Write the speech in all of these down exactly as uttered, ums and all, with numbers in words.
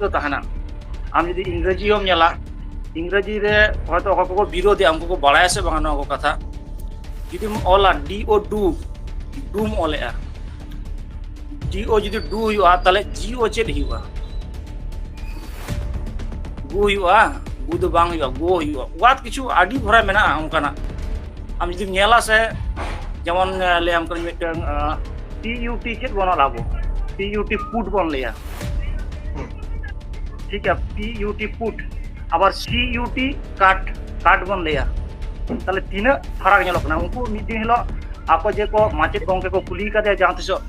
ᱫᱚ ᱛᱟᱦᱮᱱᱟ᱾ ᱟᱢ ᱡᱩᱫᱤ ᱤᱝᱨᱮᱡᱤ ᱦᱚᱸᱢ ᱧᱮᱞᱟ, ᱤᱝᱨᱮᱡᱤ ᱨᱮ ᱦᱚᱭᱛᱳ ᱚᱠᱚᱭ ᱠᱚᱠᱚ ᱵᱤᱨᱳᱫᱮᱜᱼᱟ, ᱩᱱᱠᱩ ᱠᱚ ᱵᱟᱲᱟᱭᱟ ᱥᱮ ᱵᱟᱝᱟ ᱱᱚᱣᱟ ᱠᱚ ᱠᱟᱛᱷᱟ, ᱡᱩᱫᱤᱢ ᱚᱞᱟ ᱰᱤ ᱳ ᱰᱩ, ᱰᱩᱢ ᱚᱞᱮᱜᱼᱟ, ᱰᱤ ᱳ ᱡᱩᱫᱤ ᱰᱩ ᱦᱩᱭᱩᱜᱼᱟ, ᱛᱟᱦᱞᱮ ᱡᱤ ᱳ ᱪᱮᱫ ᱦᱩᱭᱩᱜᱼᱟ? ᱜᱩ ᱦᱩᱭᱩᱜᱼᱟ? ᱜᱩ ᱫᱚ ᱵᱟᱝ ᱦᱩᱭᱩᱜᱼᱟ, ᱜᱳ ᱦᱩᱭᱩᱜᱼᱟ᱾ ᱚᱣᱟᱫ ᱠᱤᱪᱷᱩ ᱟᱹᱰᱤ ᱵᱷᱚᱨᱟ ᱢᱮᱱᱟᱜᱼᱟ ᱚᱱᱠᱟᱱᱟᱜ᱾ ᱟᱢ ᱡᱩᱫᱤᱢ ᱧᱮᱞᱟ ᱥᱮ, ᱡᱮᱢᱚᱱ, ᱟᱸ, ᱞᱟᱹᱭᱟᱢ ᱠᱟᱹᱱᱟᱹᱧ ᱢᱤᱫᱴᱟᱝ, ᱟᱸ, ᱯᱤ ᱭᱩ ᱴᱤ ᱪᱮᱫ ᱵᱚᱱ ᱚᱞᱟ ᱟᱵᱚ? ᱯᱤ ᱭᱩ ᱴᱤ ᱯᱩᱴ ᱵᱚᱱ ᱞᱟᱹᱭᱟ᱾ ᱴᱷᱤᱠ ᱜᱮᱭᱟ, ᱯᱤ ᱭᱩ ᱴᱤ ᱯᱩᱴ, ᱟᱵᱟᱨ ᱥᱤ ᱭᱩ ᱴᱤ ᱠᱟᱴ, ᱠᱟᱴ ᱵᱚᱱ ᱞᱟᱹᱭᱟ᱾ ᱛᱟᱦᱞᱮ ᱛᱤᱱᱟᱹᱜ ᱯᱷᱟᱨᱟᱠ ᱧᱮᱞᱚᱜ ᱠᱟᱱᱟ? ᱩᱱᱠᱩ ᱢᱤᱫ ᱫᱤᱱ ᱦᱤᱞᱳᱜ ᱟᱠᱚ ᱡᱮ ᱠᱚ ᱢᱟᱪᱮᱫ ᱜᱚᱢᱠᱮ ᱠᱚ ᱠᱩᱞᱤ ᱠᱟᱫᱮᱭᱟ ᱡᱟᱦᱟᱸ ᱛᱤᱥᱚᱜ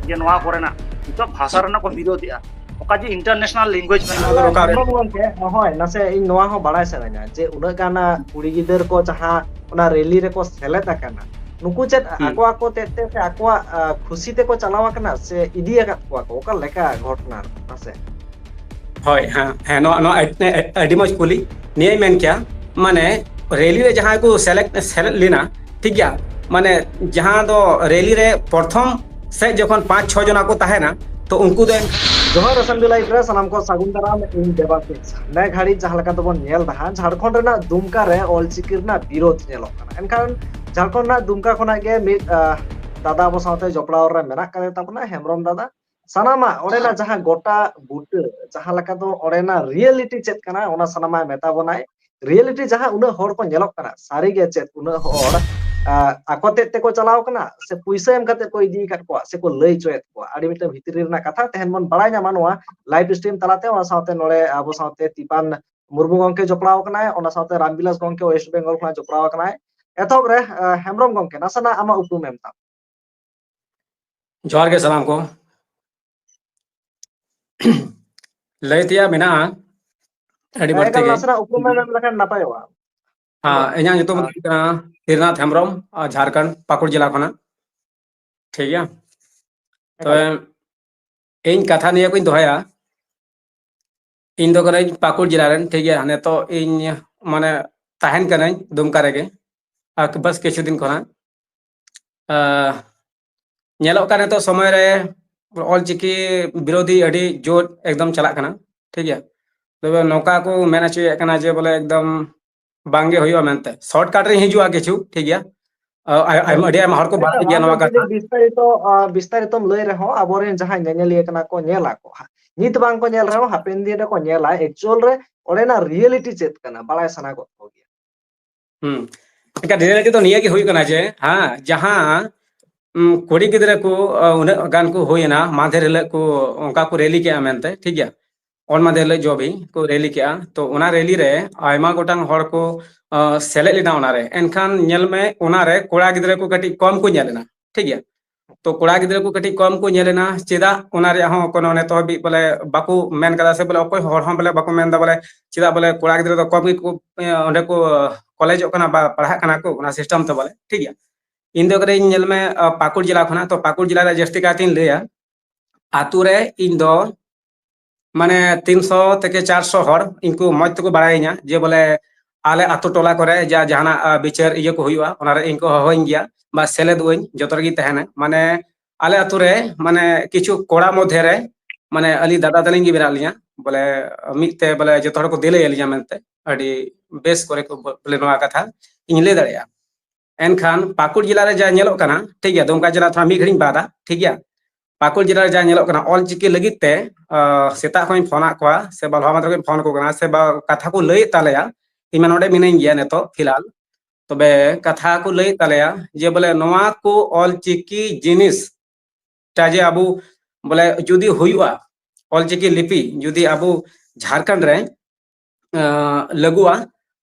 ᱡᱮ ᱱᱚᱣᱟ ᱠᱚᱨᱮᱱᱟᱜ ᱱᱤᱛᱚᱜ ᱵᱷᱟᱥᱟ ᱨᱮᱱᱟᱜ ᱠᱚ ᱵᱤᱨᱳᱫᱮᱜᱼᱟ, ᱚᱠᱟ ᱡᱮ international language ᱢᱮᱱᱟᱜᱼᱟ᱾ ᱟᱫᱚ ᱚᱠᱟ ᱨᱮ? ᱦᱮᱢᱵᱨᱚᱢ ᱜᱚᱢᱠᱮ, ᱦᱳᱭ, ᱱᱟᱥᱮ ᱤᱧ ᱱᱚᱣᱟ ᱦᱚᱸ ᱵᱟᱲᱟᱭ ᱥᱟᱱᱟᱧᱟ ᱡᱮ ᱩᱱᱟᱹᱜ ᱜᱟᱱ ᱠᱩᱲᱤ ᱜᱤᱫᱟᱹᱨ ᱠᱚ ᱡᱟᱦᱟᱸ ᱚᱱᱟ ᱨᱮᱞᱤ ᱨᱮᱠᱚ ᱥᱮᱞᱮᱫ ᱟᱠᱟᱱᱟ, ᱱᱩᱠᱩ ᱪᱮᱫ ᱦᱩᱸ᱾ ᱟᱠᱚ ᱟᱠᱚ ᱛᱮᱫ ᱛᱮ ᱥᱮ ᱟᱠᱚᱣᱟᱜ, ᱟ, ᱠᱷᱩᱥᱤ ᱛᱮᱠᱚ ᱪᱟᱞᱟᱣ ᱟᱠᱟᱱᱟ ᱥᱮ ᱤᱫᱤ ᱟᱠᱟᱫ ᱠᱚᱣᱟ ᱠᱚ? ᱚᱠᱟ ᱞᱮᱠᱟ ᱜᱷᱚᱴᱚᱱᱟ ᱢᱟᱥᱮ? ᱦᱳᱭ, ᱦᱮᱸ, ᱦᱮᱸ, ᱱᱚᱣᱟ, ᱱᱚᱣᱟ ᱟᱹᱰᱤ, ᱟᱹᱰᱤ ᱢᱚᱡᱽ ᱠᱩᱞᱤ᱾ ᱱᱤᱭᱟᱹᱧ ᱢᱮᱱ ᱠᱮᱭᱟ, ᱢᱟᱱᱮ, ᱨᱮᱞᱤ ᱨᱮ ᱡᱟᱦᱟᱸᱭ ᱠᱚ ᱥᱮᱞᱮᱫ, ᱥᱮᱞᱮᱫ ᱞᱮᱱᱟ, ᱴᱷᱤᱠ ᱜᱮᱭᱟ, ᱢᱟᱱᱮ, ᱡᱟᱦᱟᱸ ᱫᱚ ᱨᱮᱞᱤ ᱨᱮ ᱯᱨᱚᱛᱷᱚᱢ ᱥᱮᱫ ᱡᱚᱠᱷᱚᱱ ᱯᱟᱸᱪ ᱪᱷᱚ ᱡᱚᱱᱟ ᱠᱚ ᱛᱟᱦᱮᱱᱟ, ᱛᱚ ᱩᱱᱠᱩ ᱫᱚ ᱡᱚᱦᱟᱨ ᱮᱥᱮᱢᱵᱞᱤ ᱞᱟᱭᱤᱵᱷ ᱨᱮ ᱥᱟᱱᱟᱢ ᱠᱚ ᱥᱟᱹᱜᱩᱱ ᱫᱟᱨᱟᱢ, ᱤᱧ ᱫᱮᱵᱟᱥᱤᱥ᱾ ᱱᱮ ᱜᱷᱟᱹᱲᱤᱡ ᱡᱟᱦᱟᱸ ᱞᱮᱠᱟ ᱛᱮᱵᱚᱱ ᱧᱮᱞ ᱫᱟ ᱦᱟᱸᱜ, ᱡᱷᱟᱲᱠᱷᱚᱸᱰ ᱨᱮᱱᱟᱜ ᱫᱩᱢᱠᱟ ᱨᱮ ᱚᱞᱪᱤᱠᱤ ᱨᱮᱱᱟᱜ ᱵᱤᱨᱳᱫᱷ ᱧᱮᱞᱚᱜ ᱠᱟᱱᱟ᱾ ᱮᱱᱠᱷᱟᱱ ᱡᱷᱟᱲᱠᱷᱚᱸᱰ ᱨᱮᱱᱟᱜ ᱫᱩᱢᱠᱟ ᱠᱷᱚᱱᱟᱜ ᱜᱮ ᱢᱤᱫ, ᱟᱦ, ᱫᱟᱫᱟ ᱟᱵᱚ ᱥᱟᱶᱛᱮ ᱡᱚᱯᱲᱟᱣ ᱨᱮ ᱢᱮᱱᱟᱜ ᱠᱟᱫᱮ ᱛᱟᱵᱚᱱᱟ, ᱦᱮᱢᱵᱨᱚᱢ ᱫᱟᱫᱟ᱾ ᱥᱟᱱᱟᱢᱟᱜ ᱚᱸᱰᱮᱱᱟᱜ ᱡᱟᱦᱟᱸ ᱜᱚᱴᱟ ᱵᱩᱴᱟᱹ, ᱡᱟᱦᱟᱸ ᱞᱮᱠᱟ ᱫᱚ ᱚᱸᱰᱮᱱᱟᱜ ᱨᱤᱭᱮᱞᱤᱴᱤ ᱪᱮᱫ ᱠᱟᱱᱟ, ᱚᱱᱟ ᱥᱟᱱᱟᱢᱟᱜ ᱢᱮᱛᱟ ᱵᱚᱱᱟᱭ᱾ ᱨᱤᱭᱮᱞᱤᱴᱤ ᱡᱟᱦᱟᱸ ᱩᱱᱟᱹᱜ ᱦᱚᱲ ᱠᱚ ᱧᱮᱞᱚᱜ ᱠᱟᱱᱟ, ᱥᱟᱹᱨᱤ ᱜᱮ ᱪᱮᱫ ᱩᱱᱟᱹᱜ ᱦᱚᱲ, ᱟ, ᱟᱠᱚ ᱛᱮᱫ ᱛᱮᱠᱚ ᱪᱟᱞᱟᱣ ᱠᱟᱱᱟ ᱥᱮ ᱯᱩᱭᱥᱟᱹ ᱮᱢ ᱠᱟᱛᱮ ᱠᱚ ᱤᱫᱤ ᱟᱠᱟᱫ ᱠᱚᱣᱟ ᱥᱮ ᱠᱚ ᱞᱟᱹᱭ ᱦᱚᱪᱚᱭᱮᱫ ᱠᱚᱣᱟ? ᱟᱹᱰᱤ ᱢᱤᱫᱴᱟᱝ ᱵᱷᱤᱛᱨᱤ ᱨᱮᱱᱟᱜ ᱠᱟᱛᱷᱟ, ᱛᱮᱦᱮᱧ ᱵᱚᱱ ᱵᱟᱲᱟᱭ ᱧᱟᱢᱟ ᱱᱚᱣᱟ ᱞᱟᱭᱤᱵᱷ ᱥᱴᱨᱤᱢ ᱛᱟᱞᱟᱛᱮ᱾ ᱚᱱᱟ ᱥᱟᱶᱛᱮ ᱱᱚᱰᱮ ᱟᱵᱚ ᱥᱟᱶᱛᱮ ᱛᱤᱯᱟᱱ ᱢᱩᱨᱢᱩ ᱜᱚᱢᱠᱮ ᱡᱚᱯᱲᱟᱣ ᱟᱠᱟᱱᱟᱭ, ᱚᱱᱟ ᱥᱟᱶᱛᱮ ᱨᱟᱢᱵᱤᱞᱟᱥ ᱜᱚᱢᱠᱮ ᱳᱭᱮᱥᱴ ᱵᱮᱝᱜᱚᱞ ᱠᱷᱚᱱᱟᱜ ᱡᱚᱯᱲᱟᱣ ᱟᱠᱟᱱᱟᱭ᱾ ᱮᱛᱚᱦᱚᱵ ᱨᱮ, ᱟ, ᱦᱮᱢᱵᱨᱚᱢ ᱜᱚᱢᱠᱮ, ᱱᱟᱥᱮᱱᱟᱜ ᱟᱢᱟᱜ ᱩᱯᱨᱩᱢ ᱮᱢ ᱛᱟᱢ᱾ ᱡᱚᱦᱟᱨ ᱜᱮ ᱥᱟᱱᱟᱢ ᱠᱚ᱾ ᱞᱟᱹᱭ ᱛᱮᱭᱟᱜ ᱢᱮᱱᱟᱜᱼᱟ ᱟᱹᱰᱤ ᱦᱮᱸ, ᱵᱟᱹᱲᱛᱤ ᱮᱠᱟᱞ ᱜᱮ᱾ ᱱᱟᱥᱮᱱᱟᱜ ᱩᱯᱨᱩᱢ ᱮᱢ ᱞᱮᱠᱷᱟᱱ ᱱᱟᱯᱟᱭᱚᱜᱼᱟ᱾ ᱦᱮᱸ, ᱦᱳᱭ᱾ ᱤᱧᱟᱹᱜ ᱧᱩᱛᱩᱢ ᱦᱮᱸ᱾ ᱦᱩᱭᱩᱜ ᱠᱟᱱᱟ ᱦᱤᱨᱱᱟᱛᱷ ᱦᱮᱢᱵᱨᱚᱢ, ᱟᱨ ᱡᱷᱟᱲᱠᱷᱚᱸᱰ ᱯᱟᱹᱠᱩᱲ ᱡᱮᱞᱟ ᱠᱷᱚᱱᱟᱜ᱾ ᱴᱷᱤᱠ ᱜᱮᱭᱟ? ᱮᱠᱟᱞ᱾ ᱛᱚᱵᱮ ᱤᱧ ᱠᱟᱛᱷᱟ ᱱᱤᱭᱟᱹ ᱠᱚᱧ ᱫᱚᱦᱚᱭᱟ᱾ ᱤᱧ ᱫᱚ ᱠᱟᱹᱱᱟᱹᱧ ᱯᱟᱹᱠᱩᱲ ᱡᱮᱞᱟ ᱨᱮᱱ, ᱴᱷᱤᱠ ᱜᱮᱭᱟ? ᱱᱤᱛᱚᱜ ᱤᱧ, ᱢᱟᱱᱮ, ᱛᱟᱦᱮᱱ ᱠᱟᱹᱱᱟᱹᱧ ᱫᱩᱢᱠᱟ ᱨᱮᱜᱮ, ᱟᱨ ᱵᱟᱥ ᱠᱤᱪᱷᱩ ᱫᱤᱱ ᱠᱷᱚᱱᱟᱜ᱾ ᱟᱸ, ᱧᱮᱞᱚᱜ ᱠᱟᱱ ᱱᱤᱛᱚᱜ ᱥᱚᱢᱚᱭ ᱨᱮ ᱚᱞᱪᱤᱠᱤ ᱵᱤᱨᱳᱫᱷᱤ ᱟᱹᱰᱤ ᱡᱳᱨ ᱮᱠᱫᱚᱢ ᱪᱟᱞᱟᱜ ᱠᱟᱱᱟ᱾ ᱴᱷᱤᱠ ᱜᱮᱭᱟ᱾ ᱛᱚᱵᱮ ᱱᱚᱝᱠᱟ ᱠᱚ ᱢᱮᱱ ᱦᱚᱪᱚᱭᱮᱫ ᱠᱟᱱᱟ ᱡᱮ ᱵᱚᱞᱮ ᱮᱠᱫᱚᱢ ᱵᱟᱝᱜᱮ ᱦᱩᱭᱩᱜᱼᱟ ᱢᱮᱱᱛᱮ᱾ ᱥᱚᱨᱴᱠᱟᱴ ᱨᱤᱧ ᱦᱤᱡᱩᱜᱼᱟ ᱠᱤᱪᱷᱩ, ᱴᱷᱤᱠ ᱜᱮᱭᱟ᱾ ᱟᱹᱰᱤ ᱟᱭᱢᱟ ᱦᱚᱲ ᱠᱚ ᱵᱟᱲᱟᱭ ᱜᱮᱭᱟ ᱱᱚᱣᱟ ᱠᱟᱛᱷᱟ᱾ ᱵᱤᱥᱛᱟᱨᱤᱛᱚ ᱵᱤᱥᱛᱟᱨᱤᱛᱚᱢ ᱞᱟᱹᱭ ᱨᱮᱦᱚᱸ ᱟᱵᱚᱨᱮᱱ ᱡᱟᱦᱟᱸᱭ ᱧᱮᱧᱮᱞᱤᱭᱟᱹ ᱠᱟᱱᱟ ᱠᱚ, ᱧᱮᱞᱟ ᱠᱚ ᱦᱟᱸᱜ᱾ ᱱᱤᱛ ᱵᱟᱝ ᱠᱚ ᱧᱮᱞ ᱨᱮᱦᱚᱸ ᱦᱟᱯᱮᱱ ᱫᱤᱱ ᱨᱮᱠᱚ ᱧᱮᱞᱟ, ᱮᱠᱪᱩᱭᱟᱞ ᱨᱮ ᱚᱸᱰᱮᱱᱟᱜ ᱨᱤᱭᱮᱞᱤᱴᱤ ᱪᱮᱫ ᱠᱟᱱᱟ ᱵᱟᱲᱟᱭ ᱥᱟᱱᱟ ᱜᱚᱫ ᱠᱚᱜᱮᱭᱟ᱾ ᱦᱩᱸ᱾ ᱮᱱᱠᱷᱟᱱ ᱨᱤᱭᱮᱞᱤᱴᱤ ᱫᱚ ᱱᱤᱭᱟᱹ ᱜᱮ ᱦᱩᱭᱩᱜ ᱠᱟᱱᱟ ᱡᱮ, ᱦᱮᱸ, ᱡᱟᱦᱟᱸ ᱩᱱᱠᱩ ᱠᱩᱲᱤ ᱜᱤᱫᱽᱨᱟᱹ ᱠᱚ ᱩᱱᱟᱹᱜ ᱜᱟᱱ ᱠᱚ ᱦᱩᱭᱮᱱᱟ, ᱢᱟᱫᱷᱮᱨ ᱦᱤᱞᱳᱜ ᱠᱚ ᱚᱱᱠᱟ ᱠᱚ ᱨᱮᱞᱤ ᱠᱮᱜᱼᱟ ᱢᱮᱱᱛᱮ, ᱴᱷᱤᱠ ᱜᱮᱭᱟ᱾ ᱚᱱ ᱢᱟᱫᱷᱮᱨ ᱦᱤᱞᱳᱜ ᱡᱚ ᱵᱤ ᱠᱚ ᱨᱮᱞᱤ ᱠᱮᱜᱼᱟ᱾ ᱛᱚ ᱚᱱᱟ ᱨᱮᱞᱤ ᱨᱮ ᱟᱭᱢᱟ ᱜᱚᱴᱟᱝ ᱦᱚᱲ ᱠᱚ ᱥᱮᱞᱮᱫ ᱞᱮᱱᱟ ᱚᱱᱟᱨᱮ᱾ ᱮᱱᱠᱷᱟᱱ ᱧᱮᱞ ᱢᱮ, ᱚᱱᱟᱨᱮ ᱠᱚᱲᱟ ᱜᱤᱫᱽᱨᱟᱹ ᱠᱚ ᱠᱟᱹᱴᱤᱡ ᱠᱚᱢ ᱠᱚ ᱧᱮᱞ ᱮᱱᱟ, ᱴᱷᱤᱠ ᱜᱮᱭᱟ᱾ ᱛᱚ ᱠᱚᱲᱟ ᱜᱤᱫᱽᱨᱟᱹ ᱠᱚ ᱠᱟᱹᱴᱤᱡ ᱠᱚᱢ ᱠᱚ ᱧᱮᱞ ᱮᱱᱟ᱾ ᱪᱮᱫᱟᱜ? ᱚᱱᱟ ᱨᱮᱭᱟᱜ ᱦᱚᱸ ᱠᱳᱱᱳ ᱱᱤᱛᱚᱜ ᱦᱟᱹᱵᱤᱡ ᱵᱚᱞᱮ ᱵᱟᱠᱚ ᱢᱮᱱ ᱠᱟᱫᱟ, ᱥᱮ ᱵᱚᱞᱮ ᱚᱠᱚᱭ ᱦᱚᱲ ᱦᱚᱸ ᱵᱚᱞᱮ ᱵᱟᱠᱚ ᱢᱮᱱ ᱮᱫᱟ ᱵᱚᱞᱮ ᱪᱮᱫᱟᱜ ᱵᱚᱞᱮ ᱠᱚᱲᱟ ᱜᱤᱫᱽᱨᱟᱹ ᱫᱚ ᱠᱚᱢ ᱜᱮᱠᱚ ᱚᱸᱰᱮ ᱠᱚ ᱠᱚᱞᱮᱡᱚᱜ ᱠᱟᱱᱟ ᱵᱟ ᱯᱟᱲᱦᱟᱜ ᱠᱟᱱᱟ ᱠᱚ, ᱚᱱᱟ ᱥᱤᱥᱴᱮᱢ ᱛᱮ ᱵᱚᱞᱮ, ᱴᱷᱤᱠ ᱜᱮᱭᱟ᱾ ᱤᱧ ᱫᱚ ᱠᱟᱹᱴᱤᱡ ᱧᱮᱞ ᱢᱮ, ᱯᱟᱹᱠᱩᱲ ᱡᱮᱞᱟ ᱠᱷᱚᱱᱟᱜ, ᱛᱚ ᱯᱟᱹᱠᱩᱲ ᱡᱮᱞᱟ ᱨᱮ ᱡᱟᱹᱥᱛᱤ ᱠᱟᱭᱛᱤᱧ ᱞᱟᱹᱭᱟ, ᱟᱛᱳ ᱨᱮ ᱤᱧ ᱫᱚ ᱢᱟᱱᱮ ᱛᱤᱱᱥᱚ ᱛᱷᱮᱠᱮ ᱪᱟᱨᱥᱚ ᱦᱚᱲ ᱤᱧ ᱠᱚ ᱢᱚᱡᱽ ᱛᱮᱠᱚ ᱵᱟᱲᱟᱭᱤᱧᱟ ᱡᱮ ᱵᱚᱞᱮ ᱟᱞᱮ ᱟᱛᱳ ᱴᱚᱞᱟ ᱠᱚᱨᱮ ᱡᱟ ᱡᱟᱦᱟᱱᱟᱜ ᱵᱤᱪᱟᱹᱨ ᱤᱭᱟᱹ ᱠᱚ ᱦᱩᱭᱩᱜᱼᱟ, ᱚᱱᱟᱨᱮ ᱤᱧ ᱠᱚ ᱦᱚᱦᱚᱧ ᱜᱮᱭᱟ ᱵᱟ ᱥᱮᱞᱮᱫᱚᱜ ᱟᱹᱧ, ᱡᱚᱛᱚ ᱨᱮᱜᱮᱧ ᱛᱟᱦᱮᱱᱟ᱾ ᱢᱟᱱᱮ ᱟᱞᱮ ᱟᱛᱳ ᱨᱮ ᱢᱟᱱᱮ ᱠᱤᱪᱷᱩ ᱠᱚᱲᱟ ᱢᱚᱫᱽᱫᱷᱮ ᱨᱮ ᱢᱟᱱᱮ ᱟᱹᱞᱤᱧ ᱫᱟᱫᱟ ᱛᱟᱹᱞᱤᱧ ᱜᱮ ᱢᱮᱱᱟᱜ ᱞᱤᱧᱟ, ᱵᱚᱞᱮ ᱢᱤᱫ ᱛᱮ ᱵᱚᱞᱮ ᱡᱚᱛᱚ ᱦᱚᱲ ᱠᱚ ᱫᱤᱞᱟᱹᱭ ᱟᱹᱞᱤᱧᱟ ᱢᱮᱱᱛᱮ ᱟᱹᱰᱤ ᱵᱮᱥ ᱠᱚᱨᱮ ᱠᱚ ᱵᱚᱞᱮ ᱱᱚᱣᱟ ᱠᱟᱛᱷᱟ ᱤᱧ ᱞᱟᱹᱭ ᱫᱟᱲᱮᱭᱟᱜᱼᱟ᱾ ᱮᱱᱠᱷᱟᱱ ᱯᱟᱹᱠᱩᱲ ᱡᱮᱞᱟ ᱨᱮ ᱡᱟ ᱧᱮᱞᱚᱜ ᱠᱟᱱᱟ, ᱴᱷᱤᱠ ᱜᱮᱭᱟ, ᱫᱩᱢᱠᱟ ᱡᱮᱞᱟ ᱛᱷᱚᱲᱟ ᱢᱤᱫ ᱜᱷᱟᱹᱲᱤᱡ ᱵᱟᱫᱟ, ᱴᱷᱤᱠ ᱜᱮᱭᱟ᱾ ᱯᱟᱹᱠᱩᱲ ᱡᱮᱞᱟ ᱨᱮ ᱡᱟ ᱧᱮᱞᱚᱜ ᱠᱟᱱᱟ, ᱚᱞ ᱪᱤᱠᱤ ᱞᱟᱹᱜᱤᱫ ᱛᱮ ᱥᱮᱛᱟᱜ ᱠᱷᱚᱱᱤᱧ ᱯᱷᱳᱱᱟᱫ ᱠᱚᱣᱟ ᱥᱮ ᱵᱟᱞᱦᱟ ᱢᱟᱫᱷᱮᱨ ᱠᱷᱚᱱᱤᱧ ᱯᱷᱳᱱ ᱟᱠᱚ ᱠᱟᱱᱟ ᱥᱮ ᱵᱟ ᱠᱟᱛᱷᱟ ᱠᱚ ᱞᱟᱹᱭᱮᱫ ᱛᱟᱞᱮᱭᱟ᱾ ᱤᱧ ᱢᱟ ᱱᱚᱰᱮ ᱢᱤᱱᱟᱹᱧ ᱜᱮᱭᱟ ᱱᱤᱛᱚᱜ ᱯᱷᱤᱞᱦᱟᱞ᱾ ᱛᱚᱵᱮ ᱠᱟᱛᱷᱟ ᱠᱚ ᱞᱟᱹᱭᱮᱫ ᱛᱟᱞᱮᱭᱟ ᱡᱮ ᱵᱚᱞᱮ ᱱᱚᱣᱟ ᱠᱚ ᱚᱞ ᱪᱤᱠᱤ ᱡᱤᱱᱤᱥ ᱴᱟ ᱡᱮ ᱟᱵᱚ ᱵᱚᱞᱮ ᱡᱩᱫᱤ ᱦᱩᱭᱩᱜᱼᱟ, ᱚᱞ ᱪᱤᱠᱤ ᱞᱤᱯᱤ ᱡᱩᱫᱤ ᱟᱵᱚ ᱡᱷᱟᱲᱠᱷᱚᱸᱰ ᱨᱮ ᱞᱟᱹᱜᱩᱜᱼᱟ,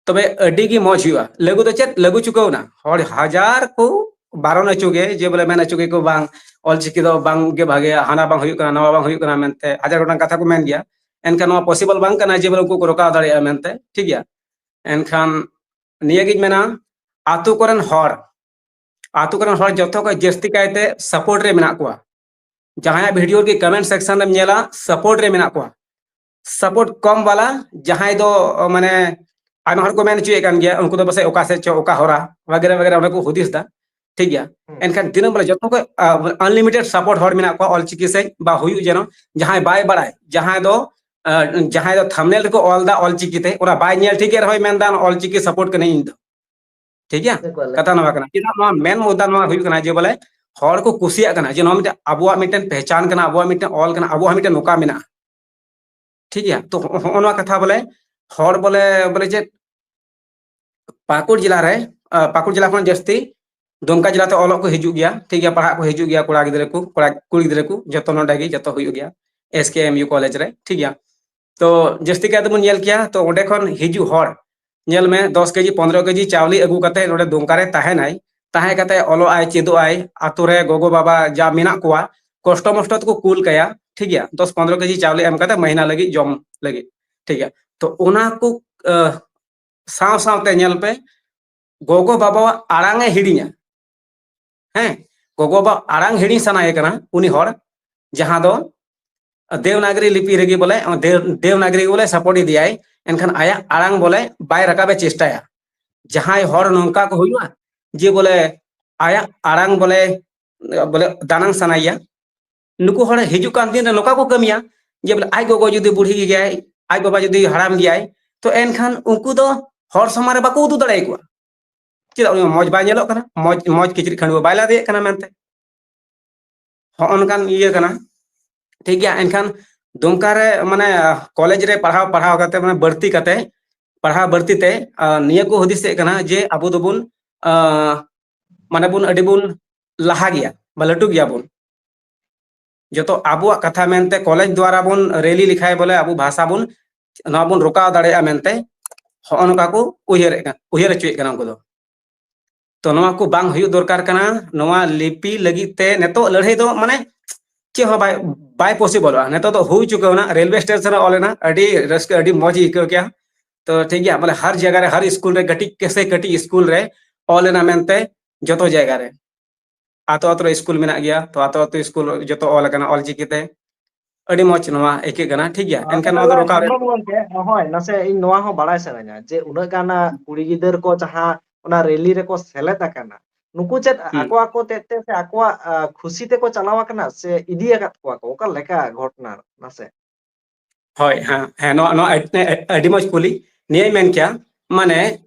ᱛᱚᱵᱮ ᱟᱹᱰᱤ ᱜᱮ ᱢᱚᱡᱽ ᱦᱩᱭᱩᱜᱼᱟ᱾ ᱞᱟᱹᱜᱩ ᱫᱚ ᱪᱮᱫ? ᱞᱟᱹᱜᱩ ᱪᱩᱠᱟᱹᱣ ᱮᱱᱟ᱾ ᱦᱚᱲ ᱦᱟᱡᱟᱨ ᱠᱚ ᱵᱟᱨᱚᱱ ᱦᱚᱪᱚ ᱜᱮ ᱡᱮ ᱵᱚᱞᱮ ᱢᱮᱱ ᱦᱚᱪᱚ ᱜᱮ ᱠᱚ ᱵᱟᱝ, ᱚᱞ ᱪᱤᱠᱤ ᱫᱚ ᱵᱟᱝ ᱜᱮ ᱵᱷᱟᱜᱮᱭᱟ, ᱦᱟᱱᱟ ᱵᱟᱝ ᱦᱩᱭᱩᱜ ᱠᱟᱱᱟ, ᱱᱚᱣᱟ ᱵᱟᱝ ᱦᱩᱭᱩᱜ ᱠᱟᱱᱟ ᱢᱮᱱᱛᱮ ᱦᱟᱡᱟᱨ ᱜᱚᱴᱟᱝ ᱠᱟᱛᱷᱟ ᱠᱚ ᱢᱮᱱ ᱜᱮᱭᱟ᱾ ᱮᱱᱠᱷᱟᱱ ᱱᱚᱣᱟ ᱯᱚᱥᱤᱵᱚᱞ ᱵᱟᱝ ᱠᱟᱱᱟ ᱡᱮ ᱵᱚᱞᱮ ᱩᱱᱠᱩ ᱠᱚ ᱨᱚᱠᱟᱣ ᱫᱟᱲᱮᱭᱟᱜᱼᱟ ᱢᱮᱱᱛᱮ, ᱴᱷᱤᱠ ᱜᱮᱭᱟ᱾ ᱮᱱᱠᱷᱟᱱ ᱱᱤᱭᱟᱹᱜᱤᱧ ᱢᱮᱱᱟ, ᱟᱛᱳ ᱠᱚᱨᱮᱱ ᱦᱚᱲ, ᱟᱛᱳ ᱠᱚᱨᱮᱱ ᱦᱚᱲ ᱡᱚᱛᱚ ᱠᱷᱚᱱ ᱡᱟᱹᱥᱛᱤ ᱠᱟᱭᱛᱮ ᱥᱟᱯᱳᱨᱴ ᱨᱮ ᱢᱮᱱᱟᱜ ᱠᱚᱣᱟ᱾ ᱡᱟᱦᱟᱸᱭᱟᱜ ᱵᱷᱤᱰᱤᱭᱳ ᱨᱮᱜᱮ ᱠᱚᱢᱮᱱᱴ ᱥᱮᱠᱥᱚᱱ ᱨᱮᱢ ᱧᱮᱞᱟ, ᱥᱟᱯᱳᱨᱴ ᱨᱮ ᱢᱮᱱᱟᱜ ᱠᱚᱣᱟ᱾ ᱥᱟᱯᱳᱨᱴ ᱠᱚᱢ ᱵᱟᱞᱟ, ᱡᱟᱦᱟᱸᱭ ᱫᱚ ᱢᱟᱱᱮ ᱟᱭᱢᱟ ᱦᱚᱲ ᱠᱚ ᱢᱮᱱ ᱦᱚᱪᱚᱭᱮᱫ ᱠᱟᱱ ᱜᱮᱭᱟ, ᱩᱱᱠᱩ ᱫᱚ ᱯᱟᱥᱮᱡ ᱚᱠᱟ ᱥᱮᱫ ᱪᱚ, ᱚᱠᱟ ᱦᱚᱨᱟ ᱵᱟᱜᱮᱨᱟ ᱵᱟᱜᱮᱨᱟ ᱚᱸᱰᱮ ᱠᱚ ᱦᱩᱫᱤᱥ ᱫᱟ, ᱴᱷᱤᱠ ᱜᱮᱭᱟ᱾ ᱮᱱᱠᱷᱟᱱ ᱛᱤᱱᱟᱹᱜ ᱵᱚᱞᱮ ᱡᱚᱛᱚ ᱠᱷᱚᱱ ᱟᱱᱞᱤᱢᱤᱴᱮᱰ ᱥᱟᱯᱳᱨᱴ ᱦᱚᱲ ᱢᱮᱱᱟᱜ ᱠᱚᱣᱟ ᱚᱞᱪᱤᱠᱤ ᱥᱮᱫ ᱵᱟ ᱦᱩᱭᱩᱜ ᱡᱮᱱᱚ, ᱡᱟᱦᱟᱸᱭ ᱵᱟᱭ ᱵᱟᱲᱟᱭ, ᱡᱟᱦᱟᱸᱭ ᱫᱚ ᱡᱟᱦᱟᱸᱭ ᱫᱚ ᱛᱷᱟᱢᱱᱮᱞ ᱨᱮᱠᱚ ᱚᱞ ᱮᱫᱟ ᱚᱞᱪᱤᱠᱤ ᱛᱮ, ᱚᱱᱟ ᱵᱟᱭ ᱧᱮᱞ ᱴᱷᱤᱠ ᱮ ᱨᱮᱦᱚᱸᱭ ᱢᱮᱱᱫᱟ ᱚᱞᱪᱤᱠᱤ ᱥᱟᱯᱳᱨᱴ ᱠᱟᱹᱱᱟᱹᱧ ᱤᱧ ᱫᱚ᱾ ᱴᱷᱤᱠ ᱜᱮᱭᱟ? ᱠᱟᱛᱷᱟ ᱱᱚᱣᱟ ᱠᱟᱱᱟ᱾ ᱪᱮᱫᱟᱜ ᱱᱚᱣᱟ ᱢᱮᱱ ᱢᱩᱫᱽᱫᱟ ᱱᱚᱣᱟ ᱦᱩᱭᱩᱜ ᱠᱟᱱᱟ ᱡᱮ ᱵᱚᱞᱮ ᱦᱚᱲ ᱠᱚ ᱠᱩᱥᱤᱭᱟᱜ ᱠᱟᱱᱟ ᱡᱮ ᱱᱚᱣᱟ ᱢᱤᱫᱴᱮᱱ ᱟᱵᱚᱣᱟᱜ ᱢᱤᱫᱴᱮᱱ ᱯᱮᱦᱪᱟᱱ ᱠᱟᱱᱟ, ᱟᱵᱚᱣᱟᱜ ᱢᱤᱫᱴᱮᱱ ᱚᱞ ᱠᱟᱱᱟ, ᱟᱵᱚᱣᱟᱜ ᱢᱤᱫᱴᱮᱱ ᱱᱚᱝᱠᱟ ᱢᱮᱱᱟᱜᱼᱟ᱾ ᱴᱷᱤᱠ ᱜᱮᱭᱟ? ᱛᱚ ᱦᱚᱸᱜᱼᱚ ᱱᱚᱣᱟ ᱠᱟᱛᱷᱟ ᱵᱚᱞᱮ ᱦᱚᱲ ᱵᱚᱞᱮ, ᱵᱚᱞᱮ ᱪᱮᱫ ᱯᱟᱹᱠᱩᱲ ᱡᱮᱞᱟ ᱨᱮ, ᱟᱸ, ᱯᱟᱹᱠᱩᱲ ᱡᱮᱞᱟ ᱠᱷᱚᱱ ᱡᱟᱹᱥᱛᱤ ᱫᱩᱢᱠᱟ ᱡᱮᱞᱟ ᱛᱮ ᱚᱞᱚᱜ ᱠᱚ ᱦᱤᱡᱩᱜ ᱜᱮᱭᱟ, ᱴᱷᱤᱠ ᱜᱮᱭᱟ, ᱯᱟᱲᱦᱟᱜ ᱠᱚ ᱦᱤᱡᱩᱜ ᱜᱮᱭᱟ, ᱠᱚᱲᱟ ᱜᱤᱫᱽᱨᱟᱹ ᱠᱚ, ᱠᱚᱲᱟ, ᱠᱩᱲᱤ ᱜᱤᱫᱽᱨᱟᱹ ᱠᱚ, ᱡᱚᱛᱚ ᱱᱚᱰᱮ ᱜᱮ, ᱡᱚᱛᱚ ᱦᱩᱭᱩᱜ ᱜᱮᱭᱟ, S K M U college ᱨᱮ, ᱴᱷᱤᱠ ᱜᱮᱭᱟ᱾ ᱛᱚ ᱡᱟᱹᱥᱛᱤ ᱠᱟᱭ ᱛᱮᱵᱚᱱ ᱧᱮᱞ ᱠᱮᱭᱟ, ᱛᱚ ᱚᱸᱰᱮ ᱠᱷᱚᱱ ᱦᱤᱡᱩᱜ ᱦᱚᱲ, ᱧᱮᱞ ᱢᱮ, ᱫᱚᱥ ᱠᱮᱡᱤ, ᱯᱚᱱᱨᱚ ᱠᱮᱡᱤ ᱪᱟᱣᱞᱮ ᱟᱹᱜᱩ ᱠᱟᱛᱮ ᱱᱚᱰᱮ ᱫᱩᱢᱠᱟ ᱨᱮ ᱛᱟᱦᱮᱱᱟᱭ, ᱛᱟᱦᱮᱸ ᱠᱟᱛᱮ ᱚᱞᱚᱜ ᱟᱭ, ᱪᱮᱫᱚᱜ ᱟᱭ, ᱟᱛᱳ ᱨᱮ ᱜᱚᱜᱚ ᱵᱟᱵᱟ ᱡᱟ ᱢᱮᱱᱟᱜ ᱠᱚᱣᱟ, ᱠᱚᱥᱴᱚ ᱢᱚᱥᱴᱚ ᱛᱮᱠᱚ ᱠᱩᱞ ᱠᱟᱭᱟ, ᱴᱷᱤᱠ ᱜᱮᱭᱟ, ᱫᱚᱥ ᱯᱚᱱᱨᱚ ᱠᱮᱡᱤ ᱪᱟᱣᱞᱮ ᱮᱢ ᱠᱟᱛᱮ ᱢᱟᱹᱦᱱᱟᱹ ᱞᱟᱹᱜᱤᱫ ᱡᱚᱢ ᱞᱟᱹᱜᱤᱫ, ᱴᱷᱤᱠ ᱜᱮᱭᱟ᱾ ᱛᱚ ᱚᱱᱟ ᱠᱚ, ᱟᱸ, ᱥᱟᱶ ᱥᱟᱶᱛᱮ ᱧᱮᱞ ᱯᱮ, ᱜᱚᱜᱚ ᱵᱟᱵᱟᱣᱟᱜ ᱟᱲᱟᱝ ᱮ ᱦᱤᱲᱤᱧᱟ᱾ ᱦᱮᱸ, ᱜᱚᱜᱚ ᱵᱟᱵᱟ ᱟᱲᱟᱝ ᱦᱤᱲᱤᱧ ᱥᱟᱱᱟᱭᱮ ᱠᱟᱱᱟ ᱩᱱᱤ ᱦᱚᱲ, ᱡᱟᱦᱟᱸ ᱫᱚ ᱫᱮᱵᱽᱱᱟᱜᱽᱨᱤ ᱞᱤᱯᱤ ᱨᱮᱜᱮ ᱵᱚᱞᱮ, ᱫᱮᱵᱽ-, ᱫᱮᱵᱽᱱᱟᱜᱽᱨᱤ ᱵᱚᱞᱮ ᱥᱟᱯᱳᱨᱴ ᱤᱫᱤᱭᱟᱭ, ᱮᱱᱠᱷᱟᱱ ᱟᱭᱟᱜ ᱟᱲᱟᱝ ᱵᱚᱞᱮ ᱵᱟᱭ ᱨᱟᱠᱟᱵ ᱮ ᱪᱮᱥᱴᱟᱭᱟ᱾ ᱡᱟᱦᱟᱸᱭ ᱦᱚᱲ ᱱᱚᱝᱠᱟ ᱠᱚ ᱦᱩᱭᱩᱜᱼᱟ ᱡᱮ ᱵᱚᱞᱮ ᱟᱭᱟᱜ ᱟᱲᱟᱝ ᱵᱚᱞᱮ, ᱵᱚᱞᱮ ᱫᱟᱱᱟᱝ ᱥᱟᱱᱟᱭᱮᱭᱟ, ᱱᱩᱠᱩ ᱦᱚᱲ ᱦᱤᱡᱩᱜ ᱠᱟᱱ ᱫᱤᱱ ᱨᱮ ᱱᱚᱝᱠᱟ ᱠᱚ ᱠᱟᱹᱢᱤᱭᱟ ᱡᱮ ᱵᱚᱞᱮ ᱟᱡ ᱜᱚᱜᱚ ᱡᱩᱫᱤ ᱵᱩᱲᱦᱤ ᱜᱮᱭᱟᱭ, ᱟᱡ ᱵᱟᱵᱟ ᱡᱩᱫᱤ ᱦᱟᱲᱟᱢ ᱜᱮᱭᱟᱭ, ᱛᱚ ᱮᱱᱠᱷᱟᱱ ᱩᱱᱠᱩ ᱫᱚ ᱦᱚᱲ ᱥᱟᱢᱟᱝ ᱨᱮ ᱵᱟᱠᱚ ᱩᱫᱩᱜ ᱫᱟᱲᱮᱭᱟᱠᱚᱣᱟ᱾ ᱪᱮᱫᱟᱜ? ᱩᱱᱤ ᱢᱚᱡᱽ ᱵᱟᱭ ᱧᱮᱞᱚᱜ ᱠᱟᱱᱟ, ᱢᱚᱡᱽ, ᱢᱚᱡᱽ ᱠᱤᱪᱨᱤᱡ ᱠᱷᱟᱹᱰᱩᱣᱟᱹ ᱵᱟᱭ ᱞᱟᱫᱮᱭᱮᱫ ᱠᱟᱱᱟ ᱢᱮᱱᱛᱮ᱾ ᱦᱚᱸᱜᱼᱚ ᱱᱚᱝᱠᱟᱱ ᱤᱭᱟᱹ ᱠᱟᱱᱟ, ᱴᱷᱤᱠ ᱜᱮᱭᱟ᱾ ᱮᱱᱠᱷᱟᱱ ᱫᱩᱢᱠᱟ ᱨᱮ, ᱢᱟᱱᱮ, ᱠᱚᱞᱮᱡᱽ ᱨᱮ ᱯᱟᱲᱦᱟᱣ, ᱯᱟᱲᱦᱟᱣ ᱠᱟᱛᱮ, ᱢᱟᱱᱮ, ᱵᱟᱹᱲᱛᱤ ᱠᱟᱛᱮ, ᱯᱟᱲᱦᱟᱣ ᱵᱟᱹᱲᱛᱤ ᱛᱮ, ᱟᱸ, ᱱᱤᱭᱟᱹ ᱠᱚ ᱦᱩᱫᱤᱥᱮᱫ ᱠᱟᱱᱟ ᱡᱮ ᱟᱵᱚ ᱫᱚᱵᱚᱱ, ᱟᱸ, ᱢᱟᱱᱮ, ᱵᱚᱱ ᱟᱹᱰᱤ ᱵᱚᱱ ᱞᱟᱦᱟ ᱜᱮᱭᱟ ᱵᱟ ᱞᱟᱹᱴᱩ ᱜᱮᱭᱟ ᱵᱚᱱ᱾ ᱡᱚᱛᱚ ᱟᱵᱚᱣᱟᱜ ᱠᱟᱛᱷᱟ ᱢᱮᱱᱛᱮ ᱠᱚᱞᱮᱡᱽ ᱫᱣᱟᱨᱟ ᱵᱚᱱ ᱨᱮᱞᱤ ᱞᱮᱠᱷᱟᱡ ᱵᱚᱞᱮ ᱟᱵᱚ ᱵᱷᱟᱥᱟ ᱵᱚᱱ, ᱱᱚᱣᱟ ᱵᱚᱱ ᱨᱚᱠᱟᱣ ᱫᱟᱲᱮᱭᱟᱜᱼᱟ ᱢᱮᱱᱛᱮ ᱦᱚᱸᱜᱼᱚ ᱱᱚᱝᱠᱟ ᱠᱚ ᱩᱭᱦᱟᱹᱨᱮᱫ ᱠᱟᱱ, ᱩᱭᱦᱟᱹᱨ ᱦᱚᱪᱚᱭᱮᱫ ᱠᱟᱱᱟ ᱩᱱᱠᱩ ᱫᱚ᱾ ᱛᱚ ᱱᱚᱣᱟ ᱠᱚ ᱵᱟᱝ ᱦᱩᱭᱩᱜ ᱫᱚᱨᱠᱟᱨ ᱠᱟᱱᱟ᱾ ᱱᱚᱣᱟ ᱞᱤᱯᱤ ᱞᱟᱹᱜᱤᱫ ᱛᱮ ᱱᱤᱛᱚᱜ ᱞᱟᱹᱲᱦᱟᱹᱭ ᱫᱚ ᱢᱟᱱᱮ ᱪᱮᱫ ᱦᱚᱸ ᱵᱟᱭ, ᱵᱟᱭ ᱯᱚᱥᱤᱵᱚᱞᱚᱜᱼᱟ᱾ ᱱᱤᱛᱚᱜ ᱫᱚ ᱦᱩᱭ ᱪᱩᱠᱟᱹᱣ ᱮᱱᱟ, ᱨᱮᱞᱣᱮ ᱥᱴᱮᱥᱚᱱ ᱨᱮ ᱚᱞ ᱮᱱᱟ, ᱟᱹᱰᱤ ᱨᱟᱹᱥᱠᱟᱹ, ᱟᱹᱰᱤ ᱢᱚᱡᱽ ᱤᱧ ᱟᱹᱭᱠᱟᱹᱣ ᱠᱮᱜᱼᱟ᱾ ᱛᱚ ᱴᱷᱤᱠ ᱜᱮᱭᱟ, ᱵᱚᱞᱮ ᱦᱟᱨ ᱡᱟᱭᱜᱟ ᱨᱮ, ᱦᱟᱨ ᱥᱠᱩᱞ ᱨᱮ, ᱠᱟᱹᱴᱤᱡ ᱥᱮ ᱠᱟᱹᱴᱤᱡ ᱥᱠᱩᱞ ᱨᱮ ᱚᱞ ᱮᱱᱟ ᱢᱮᱱᱛᱮ ᱡᱚᱛᱚ ᱡᱟᱭᱜᱟ ᱨᱮ᱾ ᱟᱛᱳ ᱟᱛᱳ ᱨᱮ ᱥᱠᱩᱞ ᱢᱮᱱᱟᱜ ᱜᱮᱭᱟ, ᱛᱚ ᱟᱛᱳ ᱟᱛᱳ ᱥᱠᱩᱞ ᱡᱚᱛᱚ ᱚᱞ ᱟᱠᱟᱱᱟ ᱚᱞᱪᱤᱠᱤ ᱛᱮ᱾ ᱟᱹᱰᱤ ᱢᱚᱡᱽ ᱱᱚᱣᱟ ᱟᱹᱭᱠᱟᱹᱜ ᱠᱟᱱᱟ, ᱴᱷᱤᱠ ᱜᱮᱭᱟ᱾ ᱟᱨ ᱮᱱᱠᱷᱟᱱ ᱱᱚᱣᱟ ᱫᱚ ᱛᱟᱦᱚᱞᱮ ᱨᱚᱠᱟᱣ ᱨᱮ ᱦᱮᱢᱵᱨᱚᱢ ᱜᱚᱢᱠᱮ, ᱦᱳᱭ, ᱱᱟᱥᱮ ᱤᱧ ᱱᱚᱣᱟ ᱦᱚᱸ ᱵᱟᱲᱟᱭ ᱥᱟᱱᱟᱧᱟ ᱡᱮ ᱩᱱᱟᱹᱜ ᱜᱟᱱ ᱠᱩᱲᱤ ᱜᱤᱫᱟᱹᱨ ᱠᱚ ᱡᱟᱦᱟᱸ ᱚᱱᱟ ᱨᱮᱞᱤ ᱨᱮᱠᱚ ᱥᱮᱞᱮᱫ ᱟᱠᱟᱱᱟ, ᱱᱩᱠᱩ ᱪᱮᱫ ᱦᱩᱸ᱾ ᱟᱠᱚ ᱟᱠᱚ ᱛᱮᱫ ᱛᱮ ᱥᱮ ᱟᱠᱚᱣᱟᱜ, ᱟ, ᱠᱷᱩᱥᱤ ᱛᱮᱠᱚ ᱪᱟᱞᱟᱣ ᱟᱠᱟᱱᱟ ᱥᱮ ᱤᱫᱤ ᱟᱠᱟᱫ ᱠᱚᱣᱟ ᱠᱚ? ᱚᱠᱟ ᱞᱮᱠᱟ ᱜᱷᱚᱴᱚᱱᱟ ᱱᱟᱥᱮ? ᱦᱳᱭ, ᱦᱮᱸ, ᱦᱮᱸ, ᱱᱚᱣᱟ, ᱱᱚᱣᱟ ᱟᱹᱰᱤ, ᱟᱹᱰᱤ ᱢᱚᱡᱽ ᱠᱩᱞᱤ᱾ ᱱᱤᱭᱟᱹᱧ ᱢᱮᱱ ᱠᱮᱭᱟ, ᱢᱟᱱᱮ,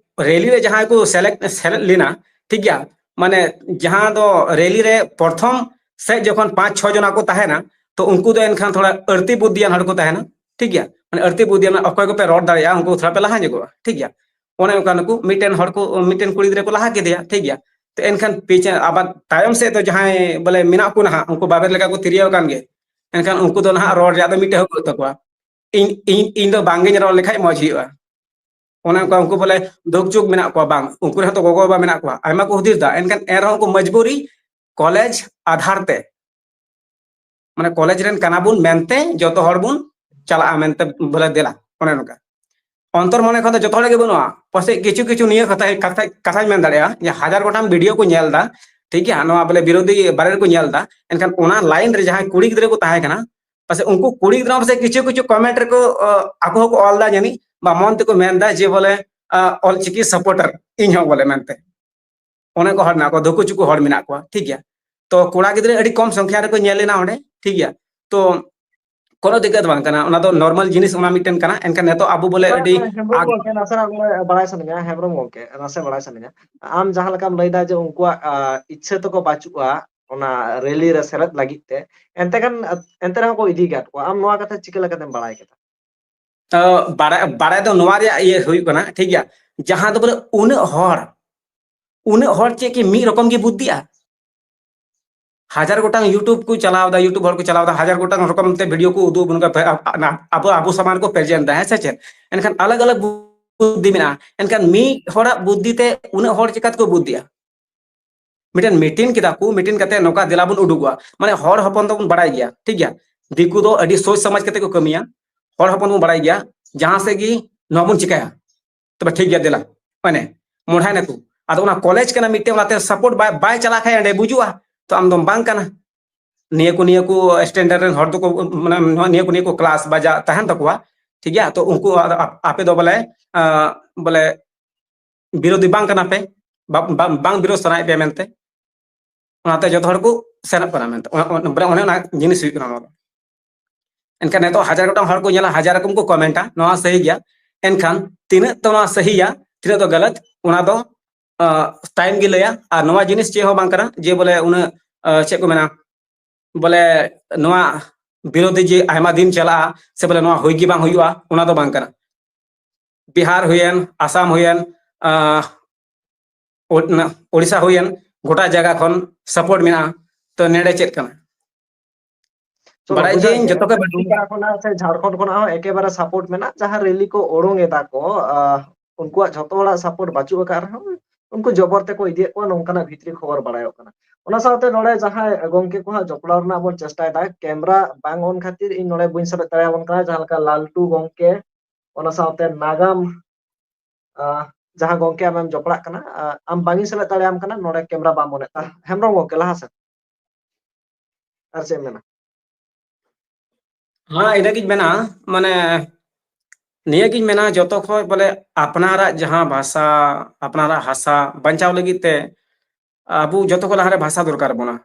ᱨᱮᱞᱤ ᱨᱮ ᱡᱟᱦᱟᱸᱭ ᱠᱚ ᱥᱮᱞᱮᱫ, ᱥᱮᱞᱮᱫ ᱞᱮᱱᱟ, ᱴᱷᱤᱠ ᱜᱮᱭᱟ, ᱢᱟᱱᱮ, ᱡᱟᱦᱟᱸ ᱫᱚ ᱨᱮᱞᱤ ᱨᱮ ᱯᱨᱚᱛᱷᱚᱢ ᱥᱮᱫ ᱡᱚᱠᱷᱚᱱ ᱯᱟᱸᱪ ᱪᱷᱚ ᱡᱚᱱᱟ ᱠᱚ ᱛᱟᱦᱮᱱᱟ, ᱛᱚ ᱩᱱᱠᱩ ᱫᱚ ᱮᱱᱠᱷᱟᱱ ᱛᱷᱚᱲᱟ ᱟᱹᱲᱛᱤ ᱵᱩᱫᱽᱫᱷᱤᱭᱟᱱ ᱦᱚᱲ ᱠᱚ ᱛᱟᱦᱮᱱᱟ, ᱴᱷᱤᱠ ᱜᱮᱭᱟ, ᱢᱟᱱᱮ, ᱟᱹᱲᱛᱤ ᱵᱩᱫᱽᱫᱷᱤᱭᱟᱱ, ᱚᱠᱚᱭ ᱠᱚᱯᱮ ᱨᱚᱲ ᱫᱟᱲᱮᱭᱟᱜᱼᱟ, ᱩᱱᱠᱩ ᱛᱷᱚᱲᱟ ᱯᱮ ᱞᱟᱦᱟ ᱧᱚᱜᱚᱜᱼᱟ, ᱴᱷᱤᱠ ᱜᱮᱭᱟ᱾ ᱚᱱᱮ ᱚᱱᱠᱟ ᱱᱩᱠᱩ ᱢᱤᱫᱴᱮᱱ ᱦᱚᱲ ᱠᱚ, ᱢᱤᱫᱴᱮᱱ ᱠᱩᱲᱤ ᱜᱤᱫᱽᱨᱟᱹ ᱠᱚ ᱞᱟᱦᱟ ᱠᱮᱫᱮᱭᱟ, ᱴᱷᱤᱠ ᱜᱮᱭᱟ᱾ ᱛᱚ ᱮᱱᱠᱷᱟᱱ ᱯᱤᱪᱷᱮ ᱟᱵᱟᱨ ᱛᱟᱭᱚᱢ ᱥᱮᱫ ᱫᱚ ᱡᱟᱦᱟᱸᱭ ᱵᱚᱞᱮ ᱢᱮᱱᱟᱜ ᱠᱚ ᱱᱟᱦᱟᱜ, ᱩᱱᱠᱩ ᱵᱟᱵᱮᱨ ᱞᱮᱠᱟ ᱠᱚ ᱛᱤᱨᱭᱟᱹᱣ ᱟᱠᱟᱱ ᱜᱮ, ᱮᱱᱠᱷᱟᱱ ᱩᱱᱠᱩ ᱫᱚ ᱱᱟᱦᱟᱜ ᱨᱚᱲ ᱨᱮᱭᱟᱜ ᱫᱚ ᱢᱤᱫᱴᱮᱡ ᱦᱚᱸ ᱵᱟᱹᱱᱩᱜ ᱛᱟᱠᱚᱣᱟ᱾ ᱤᱧ, ᱤᱧ, ᱤᱧ ᱫᱚ ᱵᱟᱝᱜᱤᱧ ᱨᱚᱲ ᱞᱮᱠᱷᱟᱡ ᱢᱚᱡᱽ ᱦᱩᱭᱩᱜᱼᱟ᱾ ᱚᱱᱮ ᱚᱱᱠᱟ ᱩᱱᱠᱩ ᱵᱚᱞᱮ ᱫᱩᱠ ᱪᱩᱠ ᱢᱮᱱᱟᱜ ᱠᱚᱣᱟ, ᱵᱟᱝ, ᱩᱱᱠᱩ ᱨᱮᱦᱚᱸ ᱛᱚ ᱜᱚᱜᱚ ᱵᱟᱵᱟ ᱢᱮᱱᱟᱜ ᱠᱚᱣᱟ, ᱟᱭᱢᱟ ᱠᱚ ᱦᱩᱫᱤᱥ ᱫᱟ, ᱮᱱᱠᱷᱟᱱ ᱮᱱᱨᱮᱦᱚᱸ ᱩᱱᱠᱩ ᱢᱚᱡᱽᱵᱩᱨᱤ ᱠᱚᱞᱮᱡᱽ ᱟᱫᱷᱟᱨ ᱛᱮ, ᱢᱟᱱᱮ ᱠᱚᱞᱮᱡᱽ ᱨᱮᱱ ᱠᱟᱱᱟ ᱵᱚᱱ ᱢᱮᱱᱛᱮ ᱡᱚᱛᱚ ᱦᱚᱲ ᱵᱚᱱ ᱪᱟᱞᱟᱜᱼᱟ ᱢᱮᱱᱛᱮ ᱵᱚᱞᱮ ᱫᱮᱞᱟ, ᱚᱱᱮ ᱚᱱᱠᱟ᱾ ᱚᱱᱛᱚᱨ ᱢᱚᱱᱮ ᱠᱷᱚᱱ ᱫᱚ ᱡᱚᱛᱚ ᱦᱚᱲ ᱜᱮ ᱵᱟᱹᱱᱩᱜᱼᱟ, ᱯᱟᱥᱮᱡ ᱠᱤᱪᱷᱩ ᱠᱤᱪᱷᱩ ᱱᱤᱭᱟᱹ ᱠᱟᱛᱷᱟ, ᱠᱟᱛᱷᱟ, ᱠᱟᱛᱷᱟᱧ ᱢᱮᱱ ᱫᱟᱲᱮᱭᱟᱜᱼᱟ ᱡᱮ ᱦᱟᱡᱟᱨ ᱜᱚᱴᱟᱝ ᱵᱷᱤᱰᱤᱭᱳ ᱠᱚ ᱧᱮᱞ ᱮᱫᱟ, ᱴᱷᱤᱠ ᱜᱮᱭᱟ, ᱱᱚᱣᱟ ᱵᱚᱞᱮ ᱵᱤᱨᱳᱫᱷᱤ ᱵᱟᱨᱮ ᱨᱮᱠᱚ ᱧᱮᱞ ᱮᱫᱟ, ᱮᱱᱠᱷᱟᱱ ᱚᱱᱟ ᱞᱟᱭᱤᱱ ᱨᱮ ᱡᱟᱦᱟᱸᱭ ᱠᱩᱲᱤ ᱜᱤᱫᱽᱨᱟᱹ ᱠᱚ ᱛᱟᱦᱮᱸ ᱠᱟᱱᱟ, ᱯᱟᱥᱮᱡ ᱩᱱᱠᱩ ᱠᱩᱲᱤ ᱜᱤᱫᱽᱨᱟᱹ ᱯᱟᱥᱮᱡ ᱠᱤᱪᱷᱩ ᱠᱤᱪᱷᱩ ᱠᱚᱢᱮᱱᱴ ᱨᱮᱠᱚ, ᱟ, ᱟᱠᱚ ᱦᱚᱸᱠᱚ ᱚᱞ ᱮᱫᱟ ᱡᱟᱹᱱᱤᱡ, ᱵᱟ ᱢᱚᱱ ᱛᱮᱠᱚ ᱢᱮᱱ ᱮᱫᱟ ᱡᱮ ᱵᱚᱞᱮ, ᱟ, ᱚᱞᱪᱤᱠᱤ ᱥᱟᱯᱳᱨᱴᱟᱨ ᱤᱧ ᱦᱚᱸ ᱵᱚᱞᱮ ᱢᱮᱱᱛᱮ᱾ ᱚᱱᱮ ᱠᱚ ᱦᱚᱲ ᱢᱮᱱᱟᱜ ᱠᱚᱣᱟ, ᱫᱷᱩᱠᱩ ᱪᱩᱠᱩ ᱦᱚᱲ ᱢᱮᱱᱟᱜ ᱠᱚᱣᱟ, ᱴᱷᱤᱠ ᱜᱮᱭᱟ᱾ ᱛᱚ ᱠᱚᱲᱟ ᱜᱤᱫᱽᱨᱟᱹ ᱟᱹᱰᱤ ᱠᱚᱢ ᱥᱚᱝᱠᱷᱟ ᱨᱮᱠᱚ ᱧᱮᱞ ᱞᱮᱱᱟ ᱚᱸᱰᱮ, ᱴᱷᱤᱠ ᱜᱮᱭᱟ᱾ ᱛᱚ ᱠᱳᱱᱳ ᱫᱤᱠᱠᱟᱛ ᱵᱟᱝ ᱠᱟᱱᱟ, ᱚᱱᱟ ᱫᱚ ᱱᱚᱨᱢᱟᱞ ᱡᱤᱱᱤᱥ, ᱚᱱᱟ ᱢᱤᱫᱴᱮᱱ ᱠᱟᱱᱟ᱾ ᱮᱱᱠᱷᱟᱱ ᱱᱤᱛᱚᱜ ᱟᱵᱚ ᱵᱚᱞᱮ ᱟᱹᱰᱤ ᱦᱮᱢᱵᱨᱚᱢ ᱟᱜ- ᱜᱚᱢᱠᱮ, ᱱᱟᱥᱮᱱᱟᱜ ᱵᱟᱲᱟᱭ ᱥᱟᱱᱟᱧᱟ, ᱦᱮᱢᱵᱨᱚᱢ ᱜᱚᱢᱠᱮ, ᱱᱟᱥᱮ ᱵᱟᱲᱟᱭ ᱥᱟᱱᱟᱧᱟ, ᱟᱢ ᱡᱟᱦᱟᱸ ᱞᱮᱠᱟᱢ ᱞᱟᱹᱭᱫᱟ ᱡᱮ ᱩᱱᱠᱩᱣᱟᱜ, ᱟ, ᱤᱪᱪᱷᱟᱹ ᱛᱟᱠᱚ ᱵᱟᱹᱪᱩᱜᱼᱟ ᱚᱱᱟ ᱨᱮᱞᱤ ᱨᱮ ᱥᱮᱞᱮᱫ ᱞᱟᱹᱜᱤᱫ ᱛᱮ, ᱮᱱᱛᱮ ᱠᱷᱟᱱ, ᱮᱱᱛᱮ ᱨᱮᱦᱚᱸ ᱠᱚ ᱤᱫᱤ ᱟᱠᱟᱫ ᱠᱚᱣᱟ, ᱟᱢ ᱱᱚᱣᱟ ᱠᱟᱛᱷᱟ ᱪᱤᱠᱟᱹ ᱞᱮᱠᱟᱛᱮᱢ ᱵᱟᱲᱟᱭ ᱠᱮᱫᱟ? ᱛᱚ ᱵᱟᱲᱟᱭ, ᱵᱟᱲᱟᱭ ᱫᱚ ᱱᱚᱣᱟ ᱨᱮᱭᱟᱜ ᱤᱭᱟᱹ ᱦᱩᱭᱩᱜ ᱠᱟᱱᱟ, ᱴᱷᱤᱠ ᱜᱮᱭᱟ, ᱡᱟᱦᱟᱸ ᱫᱚ ᱵᱚᱞᱮ ᱩᱱᱟᱹᱜ ᱦᱚᱲ, ᱩᱱᱟᱹᱜ ᱦᱚᱲ ᱪᱮᱫ ᱠᱤ ᱢᱤᱫ ᱨᱚᱠᱚᱢ ᱜᱮ ᱵᱩᱫᱽᱫᱷᱤᱜᱼᱟ? ᱦᱟᱡᱟᱨ ᱜᱚᱴᱟᱝ YouTube ᱠᱚ ᱪᱟᱞᱟᱣ ᱮᱫᱟ, YouTube ᱦᱚᱲ ᱠᱚ ᱪᱟᱞᱟᱣ ᱮᱫᱟ, ᱦᱟᱡᱟᱨ ᱜᱚᱴᱟᱝ ᱨᱚᱠᱚᱢ ᱛᱮ ᱵᱷᱤᱰᱤᱭᱳ ᱠᱚ ᱩᱫᱩᱜ ᱟᱵᱚᱱ ᱠᱟᱱᱟ, ᱟᱵᱚ, ᱟᱵᱚ ᱥᱟᱢᱟᱝ ᱨᱮᱠᱚ ᱯᱨᱮᱡᱮᱱᱴ ᱮᱫᱟ, ᱦᱮᱸ ᱥᱮ ᱪᱮᱫ? ᱮᱱᱠᱷᱟᱱ ᱟᱞᱟᱜᱽ ᱟᱞᱟᱜᱽ ᱵᱩᱫᱽᱫᱷᱤ ᱢᱮᱱᱟᱜᱼᱟ, ᱮᱱᱠᱷᱟᱱ ᱢᱤᱫ ᱦᱚᱲᱟᱜ ᱵᱩᱫᱽᱫᱷᱤ ᱛᱮ ᱩᱱᱟᱹᱜ ᱦᱚᱲ ᱪᱤᱠᱟ ᱛᱮᱠᱚ ᱵᱩᱫᱽᱫᱷᱤᱜᱼᱟ? ᱢᱤᱫᱴᱮᱱ ᱢᱤᱴᱤᱝ ᱠᱮᱫᱟ ᱠᱚ, ᱢᱤᱴᱤᱝ ᱠᱟᱛᱮ ᱱᱚᱝᱠᱟ ᱫᱮᱞᱟ ᱵᱚᱱ ᱩᱰᱩᱠᱚᱜᱼᱟ, ᱢᱟᱱᱮ ᱦᱚᱲ ᱦᱚᱯᱚᱱ ᱫᱚᱵᱚᱱ ᱵᱟᱲᱟᱭ ᱜᱮᱭᱟ, ᱴᱷᱤᱠ ᱜᱮᱭᱟ, ᱫᱤᱠᱩ ᱫᱚ ᱟᱹᱰᱤ ᱥᱳᱪ ᱥᱚᱢᱟᱡᱽ ᱠᱟᱛᱮ ᱠᱚ ᱠᱟᱹᱢᱤᱭᱟ, ᱦᱚᱲ ᱦᱚᱯᱚᱱ ᱵᱚᱱ ᱵᱟᱲᱟᱭ ᱜᱮᱭᱟ, ᱡᱟᱦᱟᱸ ᱥᱮᱫ ᱜᱮ ᱱᱚᱣᱟ ᱵᱚᱱ ᱪᱤᱠᱟᱹᱭᱟ, ᱛᱚᱵᱮ ᱴᱷᱤᱠ ᱜᱮᱭᱟ, ᱫᱮᱞᱟ, ᱢᱟᱱᱮ ᱢᱚᱲᱦᱟᱭ ᱱᱟᱠᱚ᱾ ᱟᱫᱚ ᱚᱱᱟ ᱠᱚᱞᱮᱡᱽ ᱠᱟᱱᱟ ᱢᱤᱫᱴᱮᱱ, ᱚᱱᱟᱛᱮ ᱥᱟᱯᱳᱨᱴ ᱵᱟᱭ, ᱵᱟᱭ ᱪᱟᱞᱟᱜ ᱠᱷᱟᱡ ᱮᱸᱰᱮ ᱵᱩᱡᱩᱜᱼᱟ, ᱛᱚ ᱟᱢ ᱫᱚᱢ ᱵᱟᱝ ᱠᱟᱱᱟ᱾ ᱱᱤᱭᱟᱹ ᱠᱚ, ᱱᱤᱭᱟᱹ ᱠᱚ ᱥᱴᱮᱱᱰᱟᱨᱰ ᱨᱮᱱ ᱦᱚᱲ ᱫᱚᱠᱚ, ᱢᱟᱱᱮ ᱱᱚᱣᱟ ᱱᱤᱭᱟᱹ ᱠᱚ, ᱱᱤᱭᱟᱹ ᱠᱚ ᱠᱞᱟᱥ ᱵᱟ ᱡᱟ ᱛᱟᱦᱮᱱ ᱛᱟᱠᱚᱣᱟ, ᱴᱷᱤᱠ ᱜᱮᱭᱟ, ᱛᱚ ᱩᱱᱠᱩ ᱟᱫᱚ ᱟᱯ-, ᱟᱯᱮ ᱫᱚ ᱵᱚᱞᱮ, ᱟᱸ, ᱵᱚᱞᱮ ᱵᱤᱨᱳᱫᱷᱤ ᱵᱟᱝ ᱠᱟᱱᱟ ᱯᱮ, ᱵᱟ-, ᱵᱟ-, ᱵᱟᱝ ᱵᱤᱨᱳᱫᱷ ᱥᱟᱱᱟᱭᱮᱫ ᱯᱮᱭᱟ ᱢᱮᱱᱛᱮ, ᱚᱱᱟᱛᱮ ᱡᱚᱛᱚ ᱦᱚᱲ ᱠᱚ ᱥᱮᱱᱚᱜ ᱠᱟᱱᱟ ᱢᱮᱱᱛᱮ᱾ ᱚᱱᱟ, ᱚᱱᱟ, ᱚᱱᱮ ᱚᱱᱟ ᱡᱤᱱᱤᱥ ᱦᱩᱭᱩᱜ ᱠᱟᱱᱟ ᱱᱚᱣᱟ ᱫᱚ᱾ ᱮᱱᱠᱷᱟᱱ ᱱᱤᱛᱚᱜ ᱦᱟᱡᱟᱨ ᱜᱚᱴᱟᱝ ᱦᱚᱲ ᱠᱚ ᱧᱮᱞᱟ, ᱦᱟᱡᱟᱨ ᱨᱚᱠᱚᱢ ᱠᱚ ᱠᱚᱢᱮᱱᱴᱟ, ᱱᱚᱣᱟ ᱥᱟᱹᱦᱤ ᱜᱮᱭᱟ᱾ ᱮᱱᱠᱷᱟᱱ ᱛᱤᱱᱟᱹᱜ ᱛᱚ ᱱᱚᱣᱟ ᱥᱟᱹᱦᱤᱭᱟ, ᱛᱤᱱᱟᱹᱜ ᱫᱚ ᱜᱟᱞᱟᱛ, ᱚᱱᱟ ᱫᱚ ᱴᱟᱭᱤᱢ ᱜᱮ ᱞᱟᱹᱭᱟ᱾ ᱟᱨ ᱱᱚᱣᱟ ᱡᱤᱱᱤᱥ ᱪᱮᱫ ᱦᱚᱸ ᱵᱟᱝ ᱠᱟᱱᱟ ᱡᱮ ᱵᱚᱞᱮ ᱩᱱᱟᱹᱜ ᱪᱮᱫ ᱠᱚ ᱢᱮᱱᱟ, ᱵᱚᱞᱮ ᱱᱚᱣᱟ ᱵᱤᱨᱳᱫᱷᱤ ᱡᱮ ᱟᱭᱢᱟ ᱫᱤᱱ ᱪᱟᱞᱟᱜᱼᱟ ᱥᱮ ᱵᱚᱞᱮ ᱱᱚᱣᱟ ᱦᱩᱭ ᱜᱮ ᱵᱟᱝ ᱦᱩᱭᱩᱜᱼᱟ, ᱚᱱᱟ ᱫᱚ ᱵᱟᱝ ᱠᱟᱱᱟ᱾ ᱵᱤᱦᱟᱨ ᱦᱩᱭᱮᱱ, ᱟᱥᱟᱢ ᱦᱩᱭᱮᱱ, ᱳᱰᱤᱥᱟ ᱦᱩᱭᱮᱱ, ᱜᱚᱴᱟ ᱡᱟᱭᱜᱟ ᱠᱷᱚᱱ ᱥᱟᱯᱳᱨᱴ ᱢᱮᱱᱟᱜᱼᱟ᱾ ᱛᱚ ᱱᱮᱰᱮ ᱪᱮᱫ ᱠᱟᱱᱟ? ᱵᱟᱲᱟᱭ ᱡᱮ ᱡᱚᱛᱚ ᱠᱷᱚᱱᱟᱜ ᱥᱮ ᱡᱷᱟᱲᱠᱷᱚᱸᱰ ᱠᱷᱚᱱᱟᱜ ᱦᱚᱸ ᱮᱠᱮᱵᱟᱨᱮ ᱥᱟᱯᱳᱨᱴ ᱢᱮᱱᱟᱜ, ᱡᱟᱦᱟᱸ ᱨᱮᱞᱤ ᱠᱚ ᱳᱰᱳᱝ ᱮᱫᱟ ᱠᱚ, ᱩᱱᱠᱩᱣᱟᱜ ᱡᱷᱚᱛᱚ ᱦᱚᱲᱟᱜ ᱥᱟᱯᱳᱨᱴ ᱵᱟᱹᱪᱩᱜ ᱟᱠᱟᱫ ᱨᱮᱦᱚᱸ ᱩᱱᱠᱩ ᱡᱚᱵᱚᱨ ᱛᱮᱠᱚ ᱤᱫᱤᱭᱮᱫ ᱠᱚᱣᱟ, ᱱᱚᱝᱠᱟᱱᱟᱜ ᱵᱷᱤᱛᱨᱤ ᱠᱷᱚᱵᱚᱨ ᱵᱟᱲᱟᱭᱚᱜ ᱠᱟᱱᱟ᱾ ᱚᱱᱟ ᱥᱟᱶᱛᱮ ᱱᱚᱰᱮ ᱡᱟᱦᱟᱸᱭ ᱜᱚᱝᱠᱮ ᱠᱚ ᱦᱟᱸᱜ ᱡᱚᱯᱲᱟᱣ ᱨᱮᱱᱟᱜ ᱵᱚᱱ ᱪᱮᱥᱴᱟᱭᱮᱫᱟ, ᱠᱮᱢᱨᱟ ᱵᱟᱝ ᱚᱱ ᱠᱷᱟᱹᱛᱤᱨ ᱤᱧ ᱱᱚᱰᱮ ᱵᱟᱹᱧ ᱥᱮᱞᱮᱫ ᱫᱟᱲᱮᱭᱟᱵᱚᱱ ᱠᱟᱱᱟ, ᱡᱟᱦᱟᱸ ᱞᱮᱠᱟ ᱞᱟᱞᱴᱩ ᱜᱚᱝᱠᱮ, ᱚᱱᱟ ᱥᱟᱶᱛᱮ ᱱᱟᱜᱟᱢ, ᱡᱟᱦᱟᱸ ᱜᱚᱝᱠᱮ ᱟᱢᱮᱢ ᱡᱚᱯᱲᱟᱜ ᱠᱟᱱᱟ, ᱟᱢ ᱵᱟᱝ ᱤᱧ ᱥᱮᱞᱮᱫ ᱫᱟᱲᱮᱭᱟᱢ ᱠᱟᱱᱟ ᱱᱚᱰᱮ ᱠᱮᱢᱨᱟ ᱵᱟᱢ ᱚᱱᱮᱫ ᱛᱟᱦᱮᱸ᱾ ᱦᱮᱢᱵᱨᱚᱢ ᱜᱚᱝᱠᱮ, ᱞᱟᱦᱟ ᱥᱮᱫ᱾ ᱟᱨ ᱪᱮᱫ ᱮᱢ ᱢᱮᱱᱟ? ᱦᱮᱸ, ᱤᱱᱟᱹᱜᱤᱧ ᱢᱮᱱᱟ, ᱢᱟᱱᱮ ᱱᱤᱭᱟᱹᱜᱤᱧ ᱢᱮᱱᱟ, ᱡᱚᱛᱚ ᱠᱷᱚᱡ ᱵᱚᱞᱮ ᱟᱯᱱᱟᱨᱟᱜ ᱡᱟᱦᱟᱸ ᱵᱷᱟᱥᱟ, ᱟᱯᱱᱟᱨᱟᱜ ᱦᱟᱥᱟ ᱵᱟᱧᱪᱟᱣ ᱞᱟᱹᱜᱤᱫ ᱛᱮ ᱟᱵᱚ ᱡᱚᱛᱚ ᱠᱷᱚᱡ ᱞᱟᱦᱟᱨᱮ ᱵᱷᱟᱥᱟ ᱫᱚᱨᱠᱟᱨ ᱟᱵᱚᱱᱟ᱾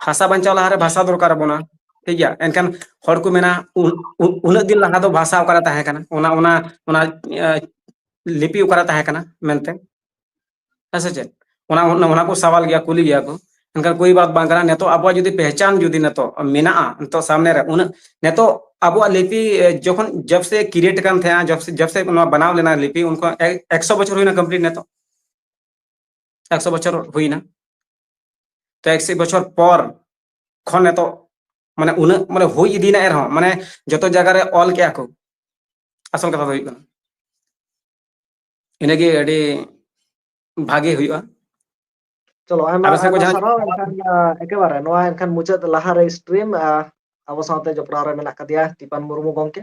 ᱦᱟᱥᱟ ᱵᱟᱧᱪᱟᱣ ᱞᱟᱦᱟᱨᱮ ᱵᱷᱟᱥᱟ ᱫᱚᱨᱠᱟᱨ ᱟᱵᱚᱱᱟ, ᱴᱷᱤᱠ ᱜᱮᱭᱟ? ᱮᱱᱠᱷᱟᱱ ᱦᱚᱲ ᱠᱚ ᱢᱮᱱᱟ, ᱩᱱᱟᱹᱜ ᱫᱤᱱ ᱞᱟᱦᱟ ᱫᱚ ᱵᱷᱟᱥᱟ ᱚᱠᱟᱨᱮ ᱛᱟᱦᱮᱸ ᱠᱟᱱᱟ? ᱚᱱᱟ ᱚᱱᱟ ᱚᱱᱟ ᱞᱤᱯᱤ ᱚᱠᱟᱨᱮ ᱛᱟᱦᱮᱸ ᱠᱟᱱᱟ ᱢᱮᱱᱛᱮ, ᱦᱮᱸ ᱥᱮ ᱪᱮᱫ? ᱚᱱᱟ ᱚᱱᱟ ᱠᱚ ᱥᱟᱣᱟᱞ ᱜᱮᱭᱟ, ᱠᱩᱞᱤ ᱜᱮᱭᱟ ᱠᱚ᱾ ᱮᱱᱠᱷᱟᱱ ᱠᱳᱭ ᱵᱟᱛ ᱵᱟᱝ ᱠᱟᱱᱟ᱾ ᱱᱤᱛᱚᱜ ᱟᱵᱚᱣᱟᱜ ᱡᱩᱫᱤ ᱯᱮᱦᱪᱟᱱ ᱡᱩᱫᱤ ᱱᱤᱛᱚᱜ ᱢᱮᱱᱟᱜᱼᱟ, ᱱᱤᱛᱚᱜ ᱥᱟᱢᱱᱮ ᱨᱮ ᱩᱱᱟᱹᱜ, ᱱᱤᱛᱚᱜ ᱟᱵᱚᱣᱟᱜ ᱞᱤᱯᱤ ᱡᱚᱠᱷᱚᱱ ᱡᱚᱵ ᱥᱮ ᱠᱨᱤᱭᱮᱴ ᱠᱟᱱ ᱛᱟᱦᱮᱸᱜᱼᱟ, ᱡᱚᱵ ᱥᱮ ᱡᱚᱵ ᱥᱮ ᱱᱚᱣᱟ ᱵᱮᱱᱟᱣ ᱞᱮᱱᱟ ᱞᱤᱯᱤ, ᱩᱱᱠᱩ ᱮᱠᱥᱚ ᱵᱚᱪᱷᱚᱨ ᱦᱩᱭᱱᱟ ᱠᱚᱢᱯᱞᱤᱴ ᱱᱤᱛᱚᱜ᱾ ᱮᱠᱥᱚ ᱵᱚᱪᱷᱚᱨ ᱦᱩᱭᱱᱟ᱾ ᱛᱚ ᱮᱠᱥᱚ ᱵᱚᱪᱷᱚᱨ ᱯᱚᱨ ᱠᱷᱚᱱ ᱱᱤᱛᱚᱜ ᱢᱟᱱᱮ ᱩᱱᱟᱹᱜ ᱢᱟᱱᱮ ᱦᱩᱭ ᱤᱫᱤᱭᱮᱱᱟ, ᱮᱱᱨᱮᱦᱚᱸ ᱢᱟᱱᱮ ᱡᱚᱛᱚ ᱡᱟᱭᱜᱟ ᱨᱮ ᱚᱞ ᱠᱮᱜᱼᱟ ᱠᱚ᱾ ᱟᱥᱚᱞ ᱠᱟᱛᱷᱟ ᱫᱚ ᱦᱩᱭᱩᱜ ᱠᱟᱱᱟ ᱤᱱᱟᱹᱜᱮ ᱟᱹᱰᱤ ᱵᱷᱟᱜᱮ ᱦᱩᱭᱩᱜᱼᱟ᱾ ᱪᱚᱞᱚ, ᱟᱭᱢᱟ ᱟᱭᱢᱟ ᱥᱟᱨᱦᱟᱣ᱾ ᱮᱱᱠᱷᱟᱱ ᱮᱠᱮᱵᱟᱨᱮ ᱱᱚᱣᱟ ᱮᱱᱠᱷᱟᱱ ᱢᱩᱪᱟᱹᱫ ᱞᱟᱦᱟᱨᱮ ᱥᱴᱨᱤᱢ ᱟᱵᱚ ᱥᱟᱶᱛᱮ ᱡᱚᱯᱲᱟᱣ ᱨᱮ ᱢᱮᱱᱟᱜ ᱟᱠᱟᱫᱮᱭᱟ ᱛᱤᱯᱟᱱ ᱢᱩᱨᱢᱩ ᱜᱚᱢᱠᱮ᱾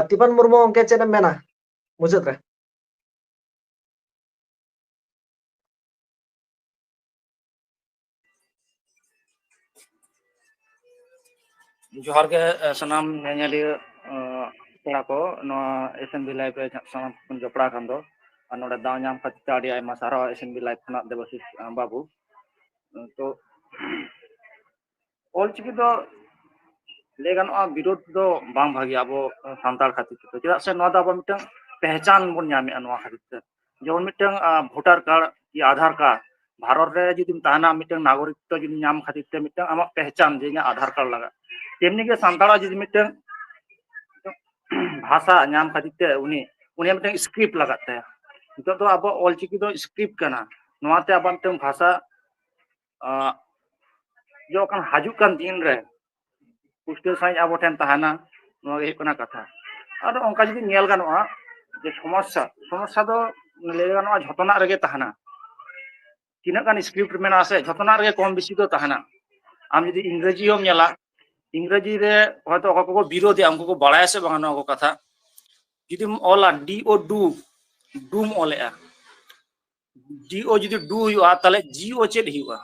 ᱛᱤᱯᱟᱱ ᱢᱩᱨᱢᱩ ᱜᱚᱢᱠᱮ, ᱪᱮᱫ ᱮᱢ ᱢᱮᱱᱟ ᱢᱩᱪᱟᱹᱫ ᱨᱮ? ᱡᱚᱦᱟᱨ ᱜᱮ ᱥᱟᱱᱟᱢ ᱧᱮᱧᱮᱞᱤᱭᱟᱹ ᱠᱚᱲᱟ ᱠᱚ, ᱱᱚᱣᱟ ᱮᱥ ᱮᱢ ᱵᱤ ᱞᱟᱭᱤᱵᱷ ᱨᱮ ᱥᱟᱱᱟᱢ ᱠᱚ ᱡᱚᱯᱲᱟᱣ ᱟᱠᱟᱱ ᱫᱚ᱾ ᱟᱨ ᱱᱚᱰᱮ ᱫᱟᱣ ᱧᱟᱢ ᱠᱷᱟᱹᱛᱤᱨ ᱛᱮ ᱟᱹᱰᱤ ᱟᱭᱢᱟ ᱥᱟᱨᱦᱟᱣ ᱮᱥ ᱮᱢ ᱵᱤ ᱞᱟᱭᱤᱵᱷ ᱠᱷᱚᱱᱟᱜ ᱫᱮᱵᱟᱥᱤᱥ ᱵᱟᱹᱵᱩ᱾ ᱛᱚ ᱚᱞᱪᱤᱠᱤ ᱫᱚ ᱞᱟᱹᱭ ᱜᱟᱱᱚᱜᱼᱟ ᱵᱤᱨᱳᱫᱷ ᱫᱚ ᱵᱟᱝ ᱵᱷᱟᱜᱮᱭᱟ ᱟᱵᱚ ᱥᱟᱱᱛᱟᱲ ᱠᱷᱟᱹᱛᱤᱨ ᱛᱮᱫᱚ, ᱪᱮᱫᱟᱜ ᱥᱮ ᱱᱚᱣᱟ ᱫᱚ ᱟᱵᱚ ᱢᱤᱫᱴᱟᱝ ᱯᱮᱦᱪᱟᱱ ᱵᱚᱱ ᱧᱟᱢᱮᱫᱼᱟ ᱱᱚᱣᱟ ᱠᱷᱟᱹᱛᱤᱨ ᱛᱮ᱾ ᱡᱮᱢᱚᱱ ᱢᱤᱫᱴᱟᱝ ᱵᱷᱳᱴᱟᱨ ᱠᱟᱨᱰ ᱠᱤ ᱟᱫᱷᱟᱨ ᱠᱟᱨᱰ ᱵᱷᱟᱨᱚᱛ ᱨᱮ ᱡᱩᱫᱤᱢ ᱛᱟᱦᱮᱱᱟ, ᱢᱤᱫᱴᱟᱝ ᱱᱟᱜᱚᱨᱤᱠᱛᱚ ᱡᱩᱫᱤ ᱧᱟᱢ ᱠᱷᱟᱹᱛᱤᱨ ᱛᱮ ᱢᱤᱫᱴᱟᱝ ᱟᱢᱟᱜ ᱯᱮᱦᱪᱟᱱ ᱡᱮ ᱤᱧᱟᱹᱜ ᱟᱫᱷᱟᱨ ᱠᱟᱨᱰ ᱞᱟᱜᱟᱜ, ᱛᱮᱢᱱᱤ ᱜᱮ ᱥᱟᱱᱛᱟᱲᱟᱜ ᱡᱩᱫᱤ ᱢᱤᱫᱴᱟᱝ ᱵᱷᱟᱥᱟ ᱧᱟᱢ ᱠᱷᱟᱹᱛᱤᱨ ᱛᱮ ᱩᱱᱤ ᱩᱱᱤᱭᱟᱜ ᱢᱤᱫᱴᱟᱝ ᱥᱠᱨᱤᱯᱴ ᱞᱟᱜᱟᱜ ᱛᱟᱭᱟ᱾ ᱱᱤᱛᱚᱜ ᱫᱚ ᱟᱵᱚᱣᱟᱜ ᱚᱞᱪᱤᱠᱤ ᱫᱚ ᱥᱠᱨᱤᱯᱴ ᱠᱟᱱᱟ, ᱱᱚᱣᱟᱛᱮ ᱟᱵᱚᱣᱟᱜ ᱢᱤᱫᱴᱟᱝ ᱵᱷᱟᱥᱟ ᱟᱸ, ᱡᱚᱠᱷᱚᱱ ᱦᱤᱡᱩᱜ ᱠᱟᱱ ᱫᱤᱱ ᱨᱮ ᱯᱩᱥᱴᱟᱹᱣ ᱥᱟᱺᱦᱤᱡ ᱟᱵᱚ ᱴᱷᱮᱱ ᱛᱟᱦᱮᱱᱟ, ᱱᱚᱣᱟ ᱜᱮ ᱦᱩᱭᱩᱜ ᱠᱟᱱᱟ ᱠᱟᱛᱷᱟ᱾ ᱟᱨ ᱚᱱᱠᱟ ᱡᱩᱫᱤ ᱧᱮᱞ ᱜᱟᱱᱚᱜᱼᱟ ᱡᱮ ᱥᱚᱢᱚᱥᱥᱟ, ᱥᱚᱢᱚᱥᱥᱟ ᱫᱚ ᱞᱟᱹᱭ ᱜᱟᱱᱚᱜᱼᱟ ᱡᱷᱚᱛᱚᱱᱟᱜ ᱨᱮᱜᱮ ᱛᱟᱦᱮᱱᱟ᱾ ᱛᱤᱱᱟᱹᱜ ᱜᱟᱱ ᱥᱠᱨᱤᱯᱴ ᱢᱮᱱᱟᱜᱼᱟ ᱥᱮ, ᱡᱷᱚᱛᱚᱱᱟᱜ ᱨᱮᱜᱮ ᱠᱚᱢ ᱵᱮᱥᱤ ᱫᱚ ᱛᱟᱦᱮᱱᱟ᱾ ᱟᱢ ᱡᱩᱫᱤ ᱤᱝᱨᱮᱡᱤ ᱦᱚᱸᱢ ᱧᱮᱞᱟ, ᱤᱝᱨᱮᱡᱤ ᱨᱮ ᱦᱚᱭᱛᱳ ᱚᱠᱚᱭ ᱠᱚᱠᱚ ᱵᱤᱨᱳᱫᱮᱜᱼᱟ, ᱩᱱᱠᱩ ᱠᱚ ᱵᱟᱲᱟᱭᱟ ᱥᱮ ᱵᱟᱝᱟ ᱱᱚᱣᱟ ᱠᱚ ᱠᱟᱛᱷᱟ? ᱡᱩᱫᱤᱢ ᱚᱞᱟ ᱰᱤ ᱳ ᱰᱩ, ᱰᱩᱢ ᱚᱞᱮᱜᱼᱟ, ᱰᱤ ᱳ ᱡᱩᱫᱤ ᱰᱩ ᱦᱩᱭᱩᱜᱼᱟ, ᱛᱟᱦᱞᱮ ᱡᱤ ᱳ ᱪᱮᱫ ᱦᱩᱭᱩᱜᱼᱟ?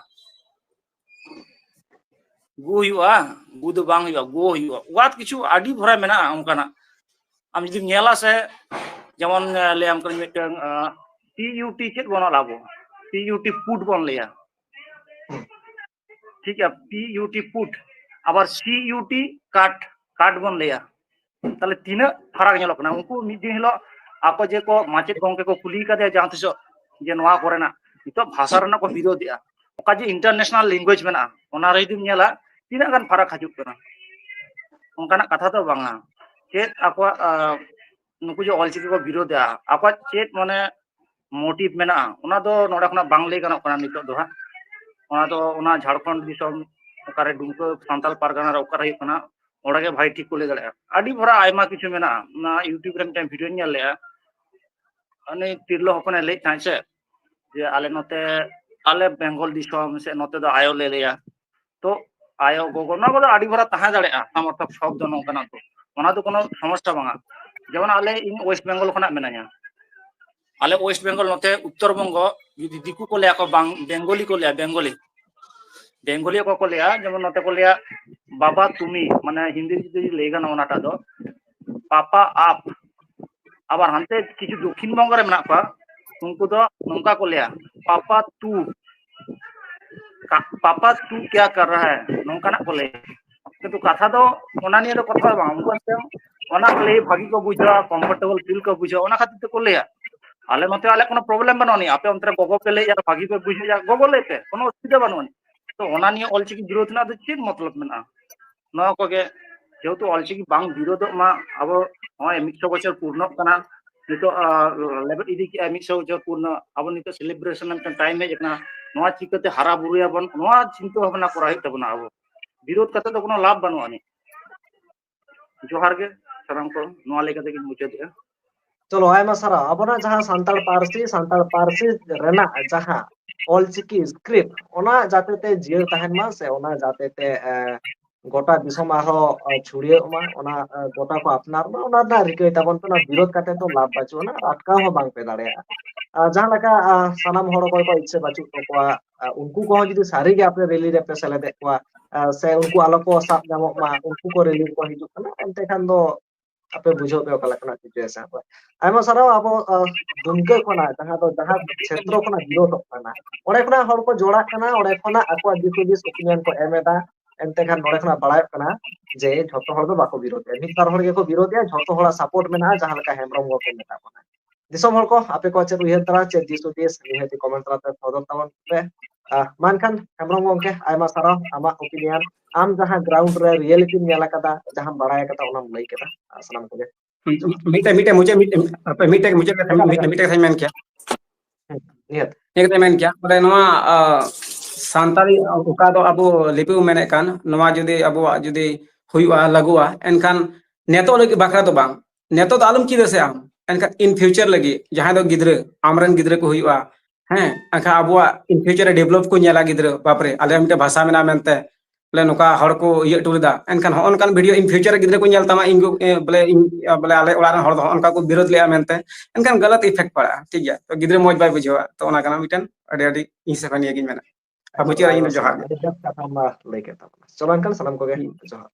ᱜᱩ ᱦᱩᱭᱩᱜᱼᱟ, ᱜᱩ ᱫᱚ ᱵᱟᱝ ᱦᱩᱭᱩᱜᱼᱟ, ᱜᱳ ᱦᱩᱭᱩᱜᱼᱟ᱾ ᱚᱣᱟᱨᱰ ᱠᱤᱪᱷᱩ ᱟᱹᱰᱤ ᱵᱷᱚᱨᱟ ᱢᱮᱱᱟᱜᱼᱟ ᱚᱱᱠᱟᱱᱟᱜ᱾ ᱟᱢ ᱡᱩᱫᱤᱢ ᱧᱮᱞᱟ ᱥᱮ, ᱡᱮᱢᱚᱱ, ᱟᱸ, ᱞᱟᱹᱭᱟᱢ ᱠᱟᱹᱱᱟᱹᱧ ᱢᱤᱫᱴᱟᱝ, ᱟᱸ, ᱯᱤ ᱭᱩ ᱴᱤ ᱪᱮᱫ ᱵᱚᱱ ᱚᱞᱟ ᱟᱵᱚ? ᱯᱤ ᱭᱩ ᱴᱤ ᱯᱩᱴ ᱵᱚᱱ ᱞᱟᱹᱭᱟ᱾ ᱴᱷᱤᱠ ᱜᱮᱭᱟ, ᱯᱤ ᱭᱩ ᱴᱤ ᱯᱩᱴ, ᱟᱵᱟᱨ ᱥᱤ ᱭᱩ ᱴᱤ ᱠᱟᱴ, ᱠᱟᱴ ᱵᱚᱱ ᱞᱟᱹᱭᱟ᱾ ᱛᱟᱦᱞᱮ ᱛᱤᱱᱟᱹᱜ ᱯᱷᱟᱨᱟᱠ ᱧᱮᱞᱚᱜ ᱠᱟᱱᱟ? ᱩᱱᱠᱩ ᱢᱤᱫ ᱫᱤᱱ ᱦᱤᱞᱳᱜ ᱟᱠᱚ ᱡᱮ ᱠᱚ ᱢᱟᱪᱮᱫ ᱜᱚᱢᱠᱮ ᱠᱚ ᱠᱩᱞᱤ ᱠᱟᱫᱮᱭᱟ ᱡᱟᱦᱟᱸ ᱛᱤᱥᱚᱜ ᱡᱮ ᱱᱚᱣᱟ ᱠᱚᱨᱮᱱᱟᱜ ᱱᱤᱛᱚᱜ ᱵᱷᱟᱥᱟ ᱨᱮᱱᱟᱜ ᱠᱚ ᱵᱤᱨᱳᱫᱷᱮᱜᱼᱟ, ᱚᱠᱟ ᱡᱮ ᱤᱱᱴᱟᱨᱱᱮᱥᱱᱟᱞ ᱞᱮᱝᱜᱩᱭᱮᱡᱽ ᱢᱮᱱᱟᱜᱼᱟ, ᱚᱱᱟ ᱨᱮ ᱡᱩᱫᱤᱢ ᱧᱮᱞᱟ ᱛᱤᱱᱟᱹᱜ ᱜᱟᱱ ᱯᱷᱟᱨᱟᱠ ᱦᱤᱡᱩᱜ ᱠᱟᱱᱟ, ᱚᱱᱠᱟᱱᱟᱜ ᱠᱟᱛᱷᱟ ᱫᱚ ᱵᱟᱝᱟ᱾ ᱪᱮᱫ ᱟᱠᱚᱣᱟᱜ, ᱟᱸ, ᱱᱩᱠᱩ ᱡᱮ ᱚᱞᱪᱤᱠᱤ ᱠᱚ ᱵᱤᱨᱳᱫᱷᱮᱜᱼᱟ, ᱟᱠᱚᱣᱟᱜ ᱪᱮᱫ ᱢᱟᱱᱮ ᱢᱳᱴᱤᱵᱷ ᱢᱮᱱᱟᱜᱼᱟ, ᱚᱱᱟ ᱫᱚ ᱱᱚᱰᱮ ᱠᱷᱚᱱᱟᱜ ᱵᱟᱝ ᱞᱟᱹᱭ ᱜᱟᱱᱚᱜ ᱠᱟᱱᱟ ᱱᱤᱛᱚᱜ ᱫᱚ ᱦᱟᱸᱜ᱾ ᱚᱱᱟ ᱫᱚ ᱚᱱᱟ ᱡᱷᱟᱲᱠᱷᱚᱸᱰ ᱫᱤᱥᱚᱢ ᱚᱠᱟᱨᱮ ᱰᱩᱢᱠᱟᱹ ᱥᱟᱱᱛᱟᱲ ᱯᱟᱨᱜᱟᱱᱟ ᱨᱮ ᱚᱠᱟᱨᱮ ᱦᱩᱭᱩᱜ ᱠᱟᱱᱟ, ᱚᱸᱰᱮ ᱜᱮ ᱵᱷᱟᱹᱜᱤ ᱴᱷᱤᱠ ᱠᱚ ᱞᱟᱹᱭ ᱫᱟᱲᱮᱭᱟᱜᱼᱟ᱾ ᱟᱹᱰᱤ ᱵᱷᱚᱨᱟ ᱟᱭᱢᱟ ᱠᱤᱪᱷᱩ ᱢᱮᱱᱟᱜᱼᱟ᱾ ᱚᱱᱟ YouTube ᱨᱮ ᱢᱤᱫᱴᱮᱱ ᱵᱷᱤᱰᱤᱭᱳᱧ ᱧᱮᱞ ᱞᱮᱜᱼᱟ, ᱩᱱᱤ ᱛᱤᱨᱞᱟᱹ ᱦᱚᱯᱚᱱᱮ ᱞᱟᱹᱭᱮᱫ ᱛᱟᱦᱮᱸᱫ ᱥᱮ, ᱡᱮ ᱟᱞᱮ ᱱᱚᱛᱮ, ᱟᱞᱮ ᱵᱮᱝᱜᱚᱞ ᱫᱤᱥᱚᱢ ᱥᱮ ᱱᱚᱛᱮ ᱫᱚ ᱟᱭᱳ ᱞᱮ ᱞᱟᱹᱭᱟ᱾ ᱛᱚ ᱟᱭᱳ ᱜᱚᱜᱚ ᱱᱚᱣᱟ ᱠᱚᱫᱚ ᱟᱹᱰᱤ ᱵᱷᱚᱨᱟ ᱛᱟᱦᱮᱸ ᱫᱟᱲᱮᱭᱟᱜᱼᱟ, ᱥᱟᱢᱚᱨᱛᱷᱚᱠ ᱥᱚᱵᱫᱚ ᱱᱚᱝᱠᱟᱱᱟᱜ ᱫᱚ, ᱚᱱᱟ ᱫᱚ ᱠᱳᱱᱳ ᱥᱚᱢᱚᱥᱥᱟ ᱵᱟᱝᱟ᱾ ᱡᱮᱢᱚᱱ ᱟᱞᱮ, ᱤᱧ ᱳᱭᱮᱥᱴ ᱵᱮᱝᱜᱚᱞ ᱠᱷᱚᱱᱟᱜ ᱢᱮᱱᱟᱧᱟ, ᱟᱞᱮ ᱳᱭᱮᱥᱴ ᱵᱮᱝᱜᱚᱞ ᱱᱚᱛᱮ ᱩᱛᱛᱚᱨ ᱵᱚᱝᱜᱚ ᱡᱩᱫᱤ ᱫᱤᱠᱩ ᱠᱚ ᱞᱟᱹᱭᱟ ᱠᱚ ᱵᱟᱝ, ᱵᱮᱝᱜᱚᱞᱤ ᱠᱚ ᱞᱟᱹᱭᱟ, ᱵᱮᱝᱜᱚᱞᱤ, ᱵᱮᱝᱜᱚᱞᱤ ᱚᱠᱚᱭ ᱠᱚ ᱞᱟᱹᱭᱟ, ᱡᱮᱢᱚᱱ ᱱᱚᱛᱮ ᱠᱚ ᱞᱟᱹᱭᱟ ᱵᱟᱵᱟ ᱛᱩᱢᱤ, ᱢᱟᱱᱮ ᱦᱤᱱᱫᱤ ᱡᱩᱫᱤ ᱞᱟᱹᱭ ᱜᱟᱱᱚᱜᱼᱟ ᱚᱱᱟᱴᱟᱜ ᱫᱚ ᱯᱟᱯᱟ ᱟᱯ, ᱟᱵᱟᱨ ᱦᱟᱱᱛᱮ ᱠᱤᱪᱷᱩ ᱫᱚᱠᱠᱷᱤᱱ ᱵᱚᱝᱜᱚ ᱨᱮ ᱢᱮᱱᱟᱜ ᱠᱚᱣᱟ, ᱩᱱᱠᱩ ᱫᱚ ᱱᱚᱝᱠᱟ ᱠᱚ ᱞᱟᱹᱭᱟ ᱯᱟᱯᱟ ᱛᱩ, ᱠᱟ-, ᱯᱟᱯᱟ ᱛᱩ ᱠᱭᱟ ᱠᱟᱨ ᱨᱟᱦᱟ ᱦᱟᱭ, ᱱᱚᱝᱠᱟᱱᱟᱜ ᱠᱚ ᱞᱟᱹᱭᱟ᱾ ᱠᱤᱱᱛᱩ ᱠᱟᱛᱷᱟ ᱫᱚ ᱚᱱᱟ ᱱᱤᱭᱮ ᱫᱚ ᱠᱟᱛᱷᱟ ᱫᱚ ᱵᱟᱝ, ᱩᱱᱠᱩ ᱦᱚᱸ ᱚᱱᱟ ᱠᱚ ᱞᱟᱹᱭ ᱵᱷᱟᱹᱜᱤ ᱠᱚ ᱵᱩᱡᱷᱟᱹᱣᱟ, ᱠᱚᱢᱯᱷᱚᱨᱴᱮᱵᱚᱞ ᱯᱷᱤᱞ ᱠᱚ ᱵᱩᱡᱷᱟᱹᱣᱟ, ᱚᱱᱟ ᱠᱷᱟᱹᱛᱤᱨ ᱛᱮᱠᱚ ᱞᱟᱹᱭᱟ ᱟᱞᱮ ᱱᱚᱛᱮ ᱟᱞᱮ ᱠᱳᱱᱳ ᱯᱨᱚᱵᱞᱮᱢ ᱵᱟᱹᱱᱩᱜ ᱟᱹᱱᱤᱡ, ᱟᱯᱮ ᱚᱱᱛᱮ ᱨᱮ ᱜᱚᱜᱚ ᱯᱮ ᱞᱟᱹᱭᱮᱫᱼᱟ ᱵᱷᱟᱹᱜᱤ ᱯᱮ ᱵᱩᱡᱷᱟᱹᱣᱟ, ᱜᱚᱜᱚ ᱞᱟᱹᱭ ᱯᱮ, ᱠᱳᱱᱳ ᱚᱥᱩᱵᱤᱫᱷᱟ ᱵᱟᱹᱱᱩᱜ ᱟᱹᱱᱤᱡ᱾ ᱛᱚ ᱚᱱᱟ ᱱᱤᱭᱮ ᱚᱞᱪᱤᱠᱤ ᱵᱤᱨᱳᱫᱷ ᱨᱮᱱᱟᱜ ᱫᱚ ᱪᱮᱫ ᱢᱚᱛᱞᱚᱵ ᱢᱮᱱᱟᱜᱼᱟ? ᱱᱚᱣᱟ ᱠᱚᱜᱮ ᱡᱮᱦᱮᱛᱩ ᱚᱞᱪᱤᱠᱤ ᱵᱟᱝ ᱵᱤᱨᱳᱫᱷᱚᱜ ᱢᱟ, ᱟᱵᱚ ᱱᱚᱜᱼᱚᱭ ᱢᱤᱫᱥᱚ ᱵᱚᱪᱷᱚᱨ ᱯᱩᱨᱱᱚᱜ ᱠᱟᱱᱟ, ᱱᱤᱛᱚᱜ ᱞᱮᱵᱮᱫ ᱤᱫᱤ ᱠᱮᱜᱼᱟ ᱢᱤᱫᱥᱚ ᱵᱚᱪᱷᱚᱨ ᱯᱩᱨᱱᱚ, ᱟᱵᱚ ᱱᱤᱛᱚᱜ ᱥᱮᱞᱤᱵᱨᱮᱥᱚᱱ ᱨᱮᱱᱟᱜ ᱢᱤᱫᱴᱟᱝ ᱴᱟᱭᱤᱢ ᱦᱮᱡ ᱟᱠᱟᱱᱟ, ᱱᱚᱣᱟ ᱪᱤᱠᱟᱹᱛᱮ ᱦᱟᱨᱟ ᱵᱩᱨᱩᱭᱟᱵᱚᱱ, ᱱᱚᱣᱟ ᱪᱤᱱᱛᱟᱹ ᱵᱷᱟᱵᱽᱱᱟ ᱠᱚᱨᱟᱣ ᱦᱩᱭᱩᱜ ᱛᱟᱵᱚᱱᱟ᱾ ᱟᱵᱚ ᱵᱤᱨᱳᱫᱷ ᱠᱟᱛᱮ ᱫᱚ ᱠᱳᱱᱳ ᱞᱟᱵᱷ ᱵᱟᱹᱱᱩᱜ ᱟᱹᱱᱤᱡ᱾ ᱡᱚᱦᱟᱨ ᱜᱮ ᱥᱟᱱᱟᱢ ᱠᱚ, ᱱᱚᱣᱟ ᱞᱟᱹᱭ ᱠᱟᱛᱮ ᱜᱤᱧ ᱢᱩᱪᱟᱹᱫᱮᱜᱼᱟ᱾ ᱪᱚᱞᱚ, ᱟᱭᱢᱟ ᱥᱟᱨᱦᱟᱣ᱾ ᱟᱵᱚᱱᱟᱜ ᱡᱟᱦᱟᱸ ᱥᱟᱱᱛᱟᱲ ᱯᱟᱹᱨᱥᱤ, ᱥᱟᱱᱛᱟᱲ ᱯᱟᱹᱨᱥᱤ ᱨᱮᱱᱟᱜ ᱡᱟᱦᱟᱸ ᱚᱞᱪᱤᱠᱤ ᱥᱠᱨᱤᱯᱴ, ᱚᱱᱟ ᱡᱟᱛᱮ ᱛᱮ ᱡᱤᱭᱟᱹᱲ ᱛᱟᱦᱮᱱ ᱢᱟ, ᱥᱮ ᱚᱱᱟ ᱡᱟᱛᱮ ᱛᱮ ᱜᱚᱴᱟ ᱫᱤᱥᱚᱢ ᱟᱨᱦᱚᱸ ᱪᱷᱩᱲᱭᱟᱹᱜ ᱢᱟ, ᱚᱱᱟ ᱜᱚᱴᱟ ᱠᱚ ᱟᱯᱱᱟᱨ ᱢᱟ, ᱚᱱᱟ ᱨᱮᱱᱟᱜ ᱨᱤᱠᱟᱹᱭ ᱛᱟᱵᱚᱱ ᱯᱮ᱾ ᱚᱱᱟ ᱵᱤᱨᱳᱫᱷ ᱠᱟᱛᱮ ᱫᱚ ᱞᱟᱵᱷ ᱵᱟᱹᱪᱩᱜ ᱟᱱᱟ, ᱟᱴᱠᱟᱣ ᱦᱚᱸ ᱵᱟᱝ ᱯᱮ ᱫᱟᱲᱮᱭᱟᱜᱼᱟ᱾ ᱟᱨ ᱡᱟᱦᱟᱸ ᱞᱮᱠᱟ ᱥᱟᱱᱟᱢ ᱦᱚᱲ ᱚᱠᱚᱭ ᱠᱚ ᱤᱪᱪᱷᱟᱹ ᱵᱟᱹᱪᱩᱜ ᱛᱟᱠᱚᱣᱟ, ᱩᱱᱠᱩ ᱠᱚᱦᱚᱸ ᱡᱩᱫᱤ ᱥᱟᱹᱨᱤ ᱜᱮ ᱟᱯᱮ ᱨᱮᱞᱤ ᱨᱮᱯᱮ ᱥᱮᱞᱮᱫᱮᱫ ᱠᱚᱣᱟ, ᱥᱮ ᱩᱱᱠᱩ ᱟᱞᱚ ᱠᱚ ᱥᱟᱵ ᱧᱟᱢᱚᱜ ᱢᱟ, ᱩᱱᱠᱩ ᱠᱚ ᱨᱮᱞᱤ ᱨᱮᱠᱚ ᱦᱤᱡᱩᱜ ᱠᱟᱱᱟ, ᱮᱱᱛᱮ ᱠᱷᱟᱱ ᱫᱚ ᱟᱯᱮ ᱵᱩᱡᱷᱟᱹᱣ ᱯᱮ ᱚᱠᱟ ᱞᱮᱠᱟᱱᱟᱜ ᱥᱤᱪᱩᱭᱮᱥᱚᱱ ᱠᱚ᱾ ᱟᱭᱢᱟ ᱥᱟᱨᱦᱟᱣ᱾ ᱟᱵᱚ ᱫᱩᱢᱠᱟᱹ ᱠᱷᱚᱱᱟᱜ, ᱡᱟᱦᱟᱸ ᱫᱚ ᱡᱟᱦᱟᱸ ᱠᱷᱮᱛᱨᱚ ᱠᱷᱚᱱᱟᱜ ᱵᱤᱨᱳᱫᱷᱚᱜ ᱠᱟᱱᱟ, ᱚᱸᱰᱮ ᱠᱷᱚᱱᱟᱜ ᱦᱚᱲ ᱠᱚ ᱡᱚᱲᱟᱜ ᱠᱟᱱᱟ, ᱚᱸᱰᱮ ᱠᱷᱚᱱᱟᱜ ᱟᱠᱚᱣᱟᱜ ᱫᱤᱥ ᱦᱩᱫᱤᱥ ᱚᱯᱤᱱᱤᱭᱚᱱ ᱠᱚ ᱮᱢ ᱮᱫᱟ᱾ ᱮᱱᱛᱮ ᱠᱷᱟᱱ ᱱᱚᱸᱰᱮ ᱠᱷᱚᱱᱟᱜ ᱵᱟᱲᱟᱭᱚᱜ ᱠᱟᱱᱟ ᱡᱮ ᱡᱷᱚᱛᱚ ᱦᱚᱲ ᱫᱚ ᱵᱟᱠᱚ ᱵᱤᱨᱳᱫᱷᱮᱜᱼᱟ, ᱢᱤᱫ ᱵᱟᱨ ᱦᱚᱲ ᱜᱮᱠᱚ ᱵᱤᱨᱳᱫᱷᱮᱜᱼᱟ, ᱡᱷᱚᱛᱚ ᱦᱚᱲᱟᱜ ᱥᱟᱯᱳᱨᱴ ᱢᱮᱱᱟᱜᱼᱟ, ᱡᱟᱦᱟᱸ ᱞᱮᱠᱟ ᱦᱮᱢᱵᱨᱚᱢ ᱜᱚᱢᱠᱮ ᱢᱮᱛᱟᱜ ᱵᱚᱱᱟ᱾ ᱫᱤᱥᱚᱢ ᱦᱚᱲ ᱠᱚ, ᱟᱯᱮ ᱠᱚᱣᱟᱜ ᱪᱮᱫ ᱩᱭᱦᱟᱹᱨ ᱛᱟᱨᱟ, ᱪᱮᱫ ᱫᱤᱥ ᱦᱩᱫᱤᱥ, ᱱᱤᱦᱟᱹᱛ ᱠᱚᱢᱮᱱᱴ ᱛᱟᱞᱟᱛᱮ ᱥᱚᱫᱚᱨ ᱛᱟᱵᱚᱱ ᱯᱮ᱾ ᱢᱟ ᱮᱱᱠᱷᱟᱱ ᱦᱮᱢᱵᱨᱚᱢ ᱜᱚᱢᱠᱮ, ᱟᱭᱢᱟ ᱥᱟᱨᱦᱟᱣ ᱟᱢᱟᱜ ᱚᱯᱤᱱᱤᱭᱚᱱ, ᱟᱢ ᱡᱟᱦᱟᱸ ᱜᱨᱟᱣᱩᱱᱰ ᱨᱮ ᱨᱤᱭᱮᱞᱤᱴᱤᱢ ᱧᱮᱞ ᱟᱠᱟᱫᱟ, ᱡᱟᱦᱟᱸᱢ ᱵᱟᱲᱟᱭ ᱟᱠᱟᱫᱟ, ᱚᱱᱟᱢ ᱞᱟᱹᱭ ᱠᱮᱫᱟ ᱥᱟᱱᱟᱢ ᱠᱚᱜᱮ᱾ ᱢᱤᱫᱴᱮᱡ ᱢᱤᱫᱴᱮᱡ ᱢᱩᱪᱟᱹᱫ ᱢᱤᱫᱴᱮᱡ ᱢᱤᱫᱴᱮᱡ ᱠᱟᱛᱷᱟ ᱢᱤᱫᱴᱮᱡ ᱠᱟᱛᱷᱟᱧ ᱢᱮᱱ ᱠᱮᱭᱟ᱾ ᱱᱤᱭᱟᱹ ᱠᱟᱛᱷᱟᱧ ᱢᱮᱱ ᱠᱮᱭᱟ, ᱵᱚᱞᱮ ᱱᱚᱣᱟ ᱥᱟᱱᱛᱟᱲᱤ ᱚᱠᱟ ᱫᱚ ᱟᱵᱚ ᱞᱤᱯᱤ ᱵᱚ ᱢᱮᱱᱮᱫ ᱠᱟᱱ, ᱱᱚᱣᱟ ᱡᱩᱫᱤ ᱟᱵᱚᱣᱟᱜ ᱡᱩᱫᱤ ᱦᱩᱭᱩᱜᱼᱟ, ᱞᱟᱹᱜᱩᱜᱼᱟ, ᱮᱱᱠᱷᱟᱱ ᱱᱤᱛᱚᱜ ᱞᱟᱹᱜᱤᱫ ᱵᱟᱠᱷᱨᱟ ᱫᱚ ᱵᱟᱝ, ᱱᱤᱛᱚᱜ ᱫᱚ ᱟᱞᱚᱢ ᱪᱮᱫ ᱟᱥᱮ ᱟᱢ, ᱮᱱᱠᱷᱟᱱ in future ᱞᱟᱹᱜᱤᱫ ᱡᱟᱦᱟᱸᱭ ᱫᱚ ᱜᱤᱫᱽᱨᱟᱹ, ᱟᱢᱨᱮᱱ ᱜᱤᱫᱽᱨᱟᱹ ᱠᱚ ᱦᱩᱭᱩᱜᱼᱟ, ᱦᱮᱸ, ᱮᱱᱠᱷᱟᱱ ᱟᱵᱚᱣᱟᱜ in future ᱨᱮ develop ᱠᱚ ᱧᱮᱞᱟ ᱜᱤᱫᱽᱨᱟᱹ, ᱵᱟᱯᱨᱮ, ᱟᱞᱮᱭᱟᱜ ᱢᱤᱫᱴᱮᱱ ᱵᱷᱟᱥᱟ ᱢᱮᱱᱟᱜᱼᱟ ᱢᱮᱱᱛᱮ, ᱵᱚᱞᱮ ᱱᱚᱝᱠᱟ ᱦᱚᱲ ᱠᱚ ᱤᱭᱟᱹ ᱦᱚᱴᱚ ᱞᱮᱫᱟ, ᱮᱱᱠᱷᱟᱱ ᱦᱚᱸᱜᱼᱚ ᱱᱚᱝᱠᱟᱱ video in future ᱨᱮ ᱜᱤᱫᱽᱨᱟᱹ ᱠᱚ ᱧᱮᱞ ᱛᱟᱢᱟ, ᱤᱧ ᱜᱚ-, ᱮ, ᱵᱚᱞᱮ ᱤᱧ, ᱮ, ᱵᱚᱞᱮ ᱟᱞᱮ ᱚᱲᱟᱜ ᱨᱮᱱ ᱦᱚᱲ ᱫᱚ ᱦᱚᱸᱜᱼᱚ ᱱᱚᱝᱠᱟ ᱠᱚ ᱵᱤᱨᱳᱫ ᱞᱮᱫᱼᱟ ᱢᱮᱱᱛᱮ, ᱮᱱᱠᱷᱟᱱ ᱜᱟᱞᱟᱛ effect ᱯᱟᱲᱟᱜᱼᱟ, ᱴᱷᱤᱠ ᱜᱮᱭᱟ᱾ ᱛᱚ ᱜᱤᱫᱽᱨᱟᱹ ᱢᱚᱡᱽ ᱵᱟᱭ ᱵᱩᱡᱷᱟᱹᱣᱟ, ᱛᱚ ᱚᱱᱟ ᱠᱟᱱᱟ ᱢᱤᱫᱴᱮᱱ ᱟᱹᱰᱤ ᱟᱹᱰᱤ ᱤᱧ ᱥᱮᱫ ᱠᱷᱚᱱ ᱱᱤᱭᱟᱹ ᱜᱤᱧ ᱢᱮᱱᱟ᱾ ᱟᱨ ᱢᱩᱪᱟᱹᱫ ᱨᱮ ᱤᱧ ᱫᱚ ᱡᱚᱦᱟᱨ ᱜᱮ᱾ ᱟᱹᱰᱤ ᱵᱮᱥ ᱠᱟᱛᱷᱟᱢ ᱞᱟᱹᱭ ᱠᱮᱫ ᱛᱟᱵᱚᱱᱟ᱾ ᱪᱚᱞᱚ ᱮᱱᱠᱷᱟᱱ ᱥᱟᱱᱟᱢ ᱠᱚᱜᱮ ᱡᱚᱦᱟᱨ᱾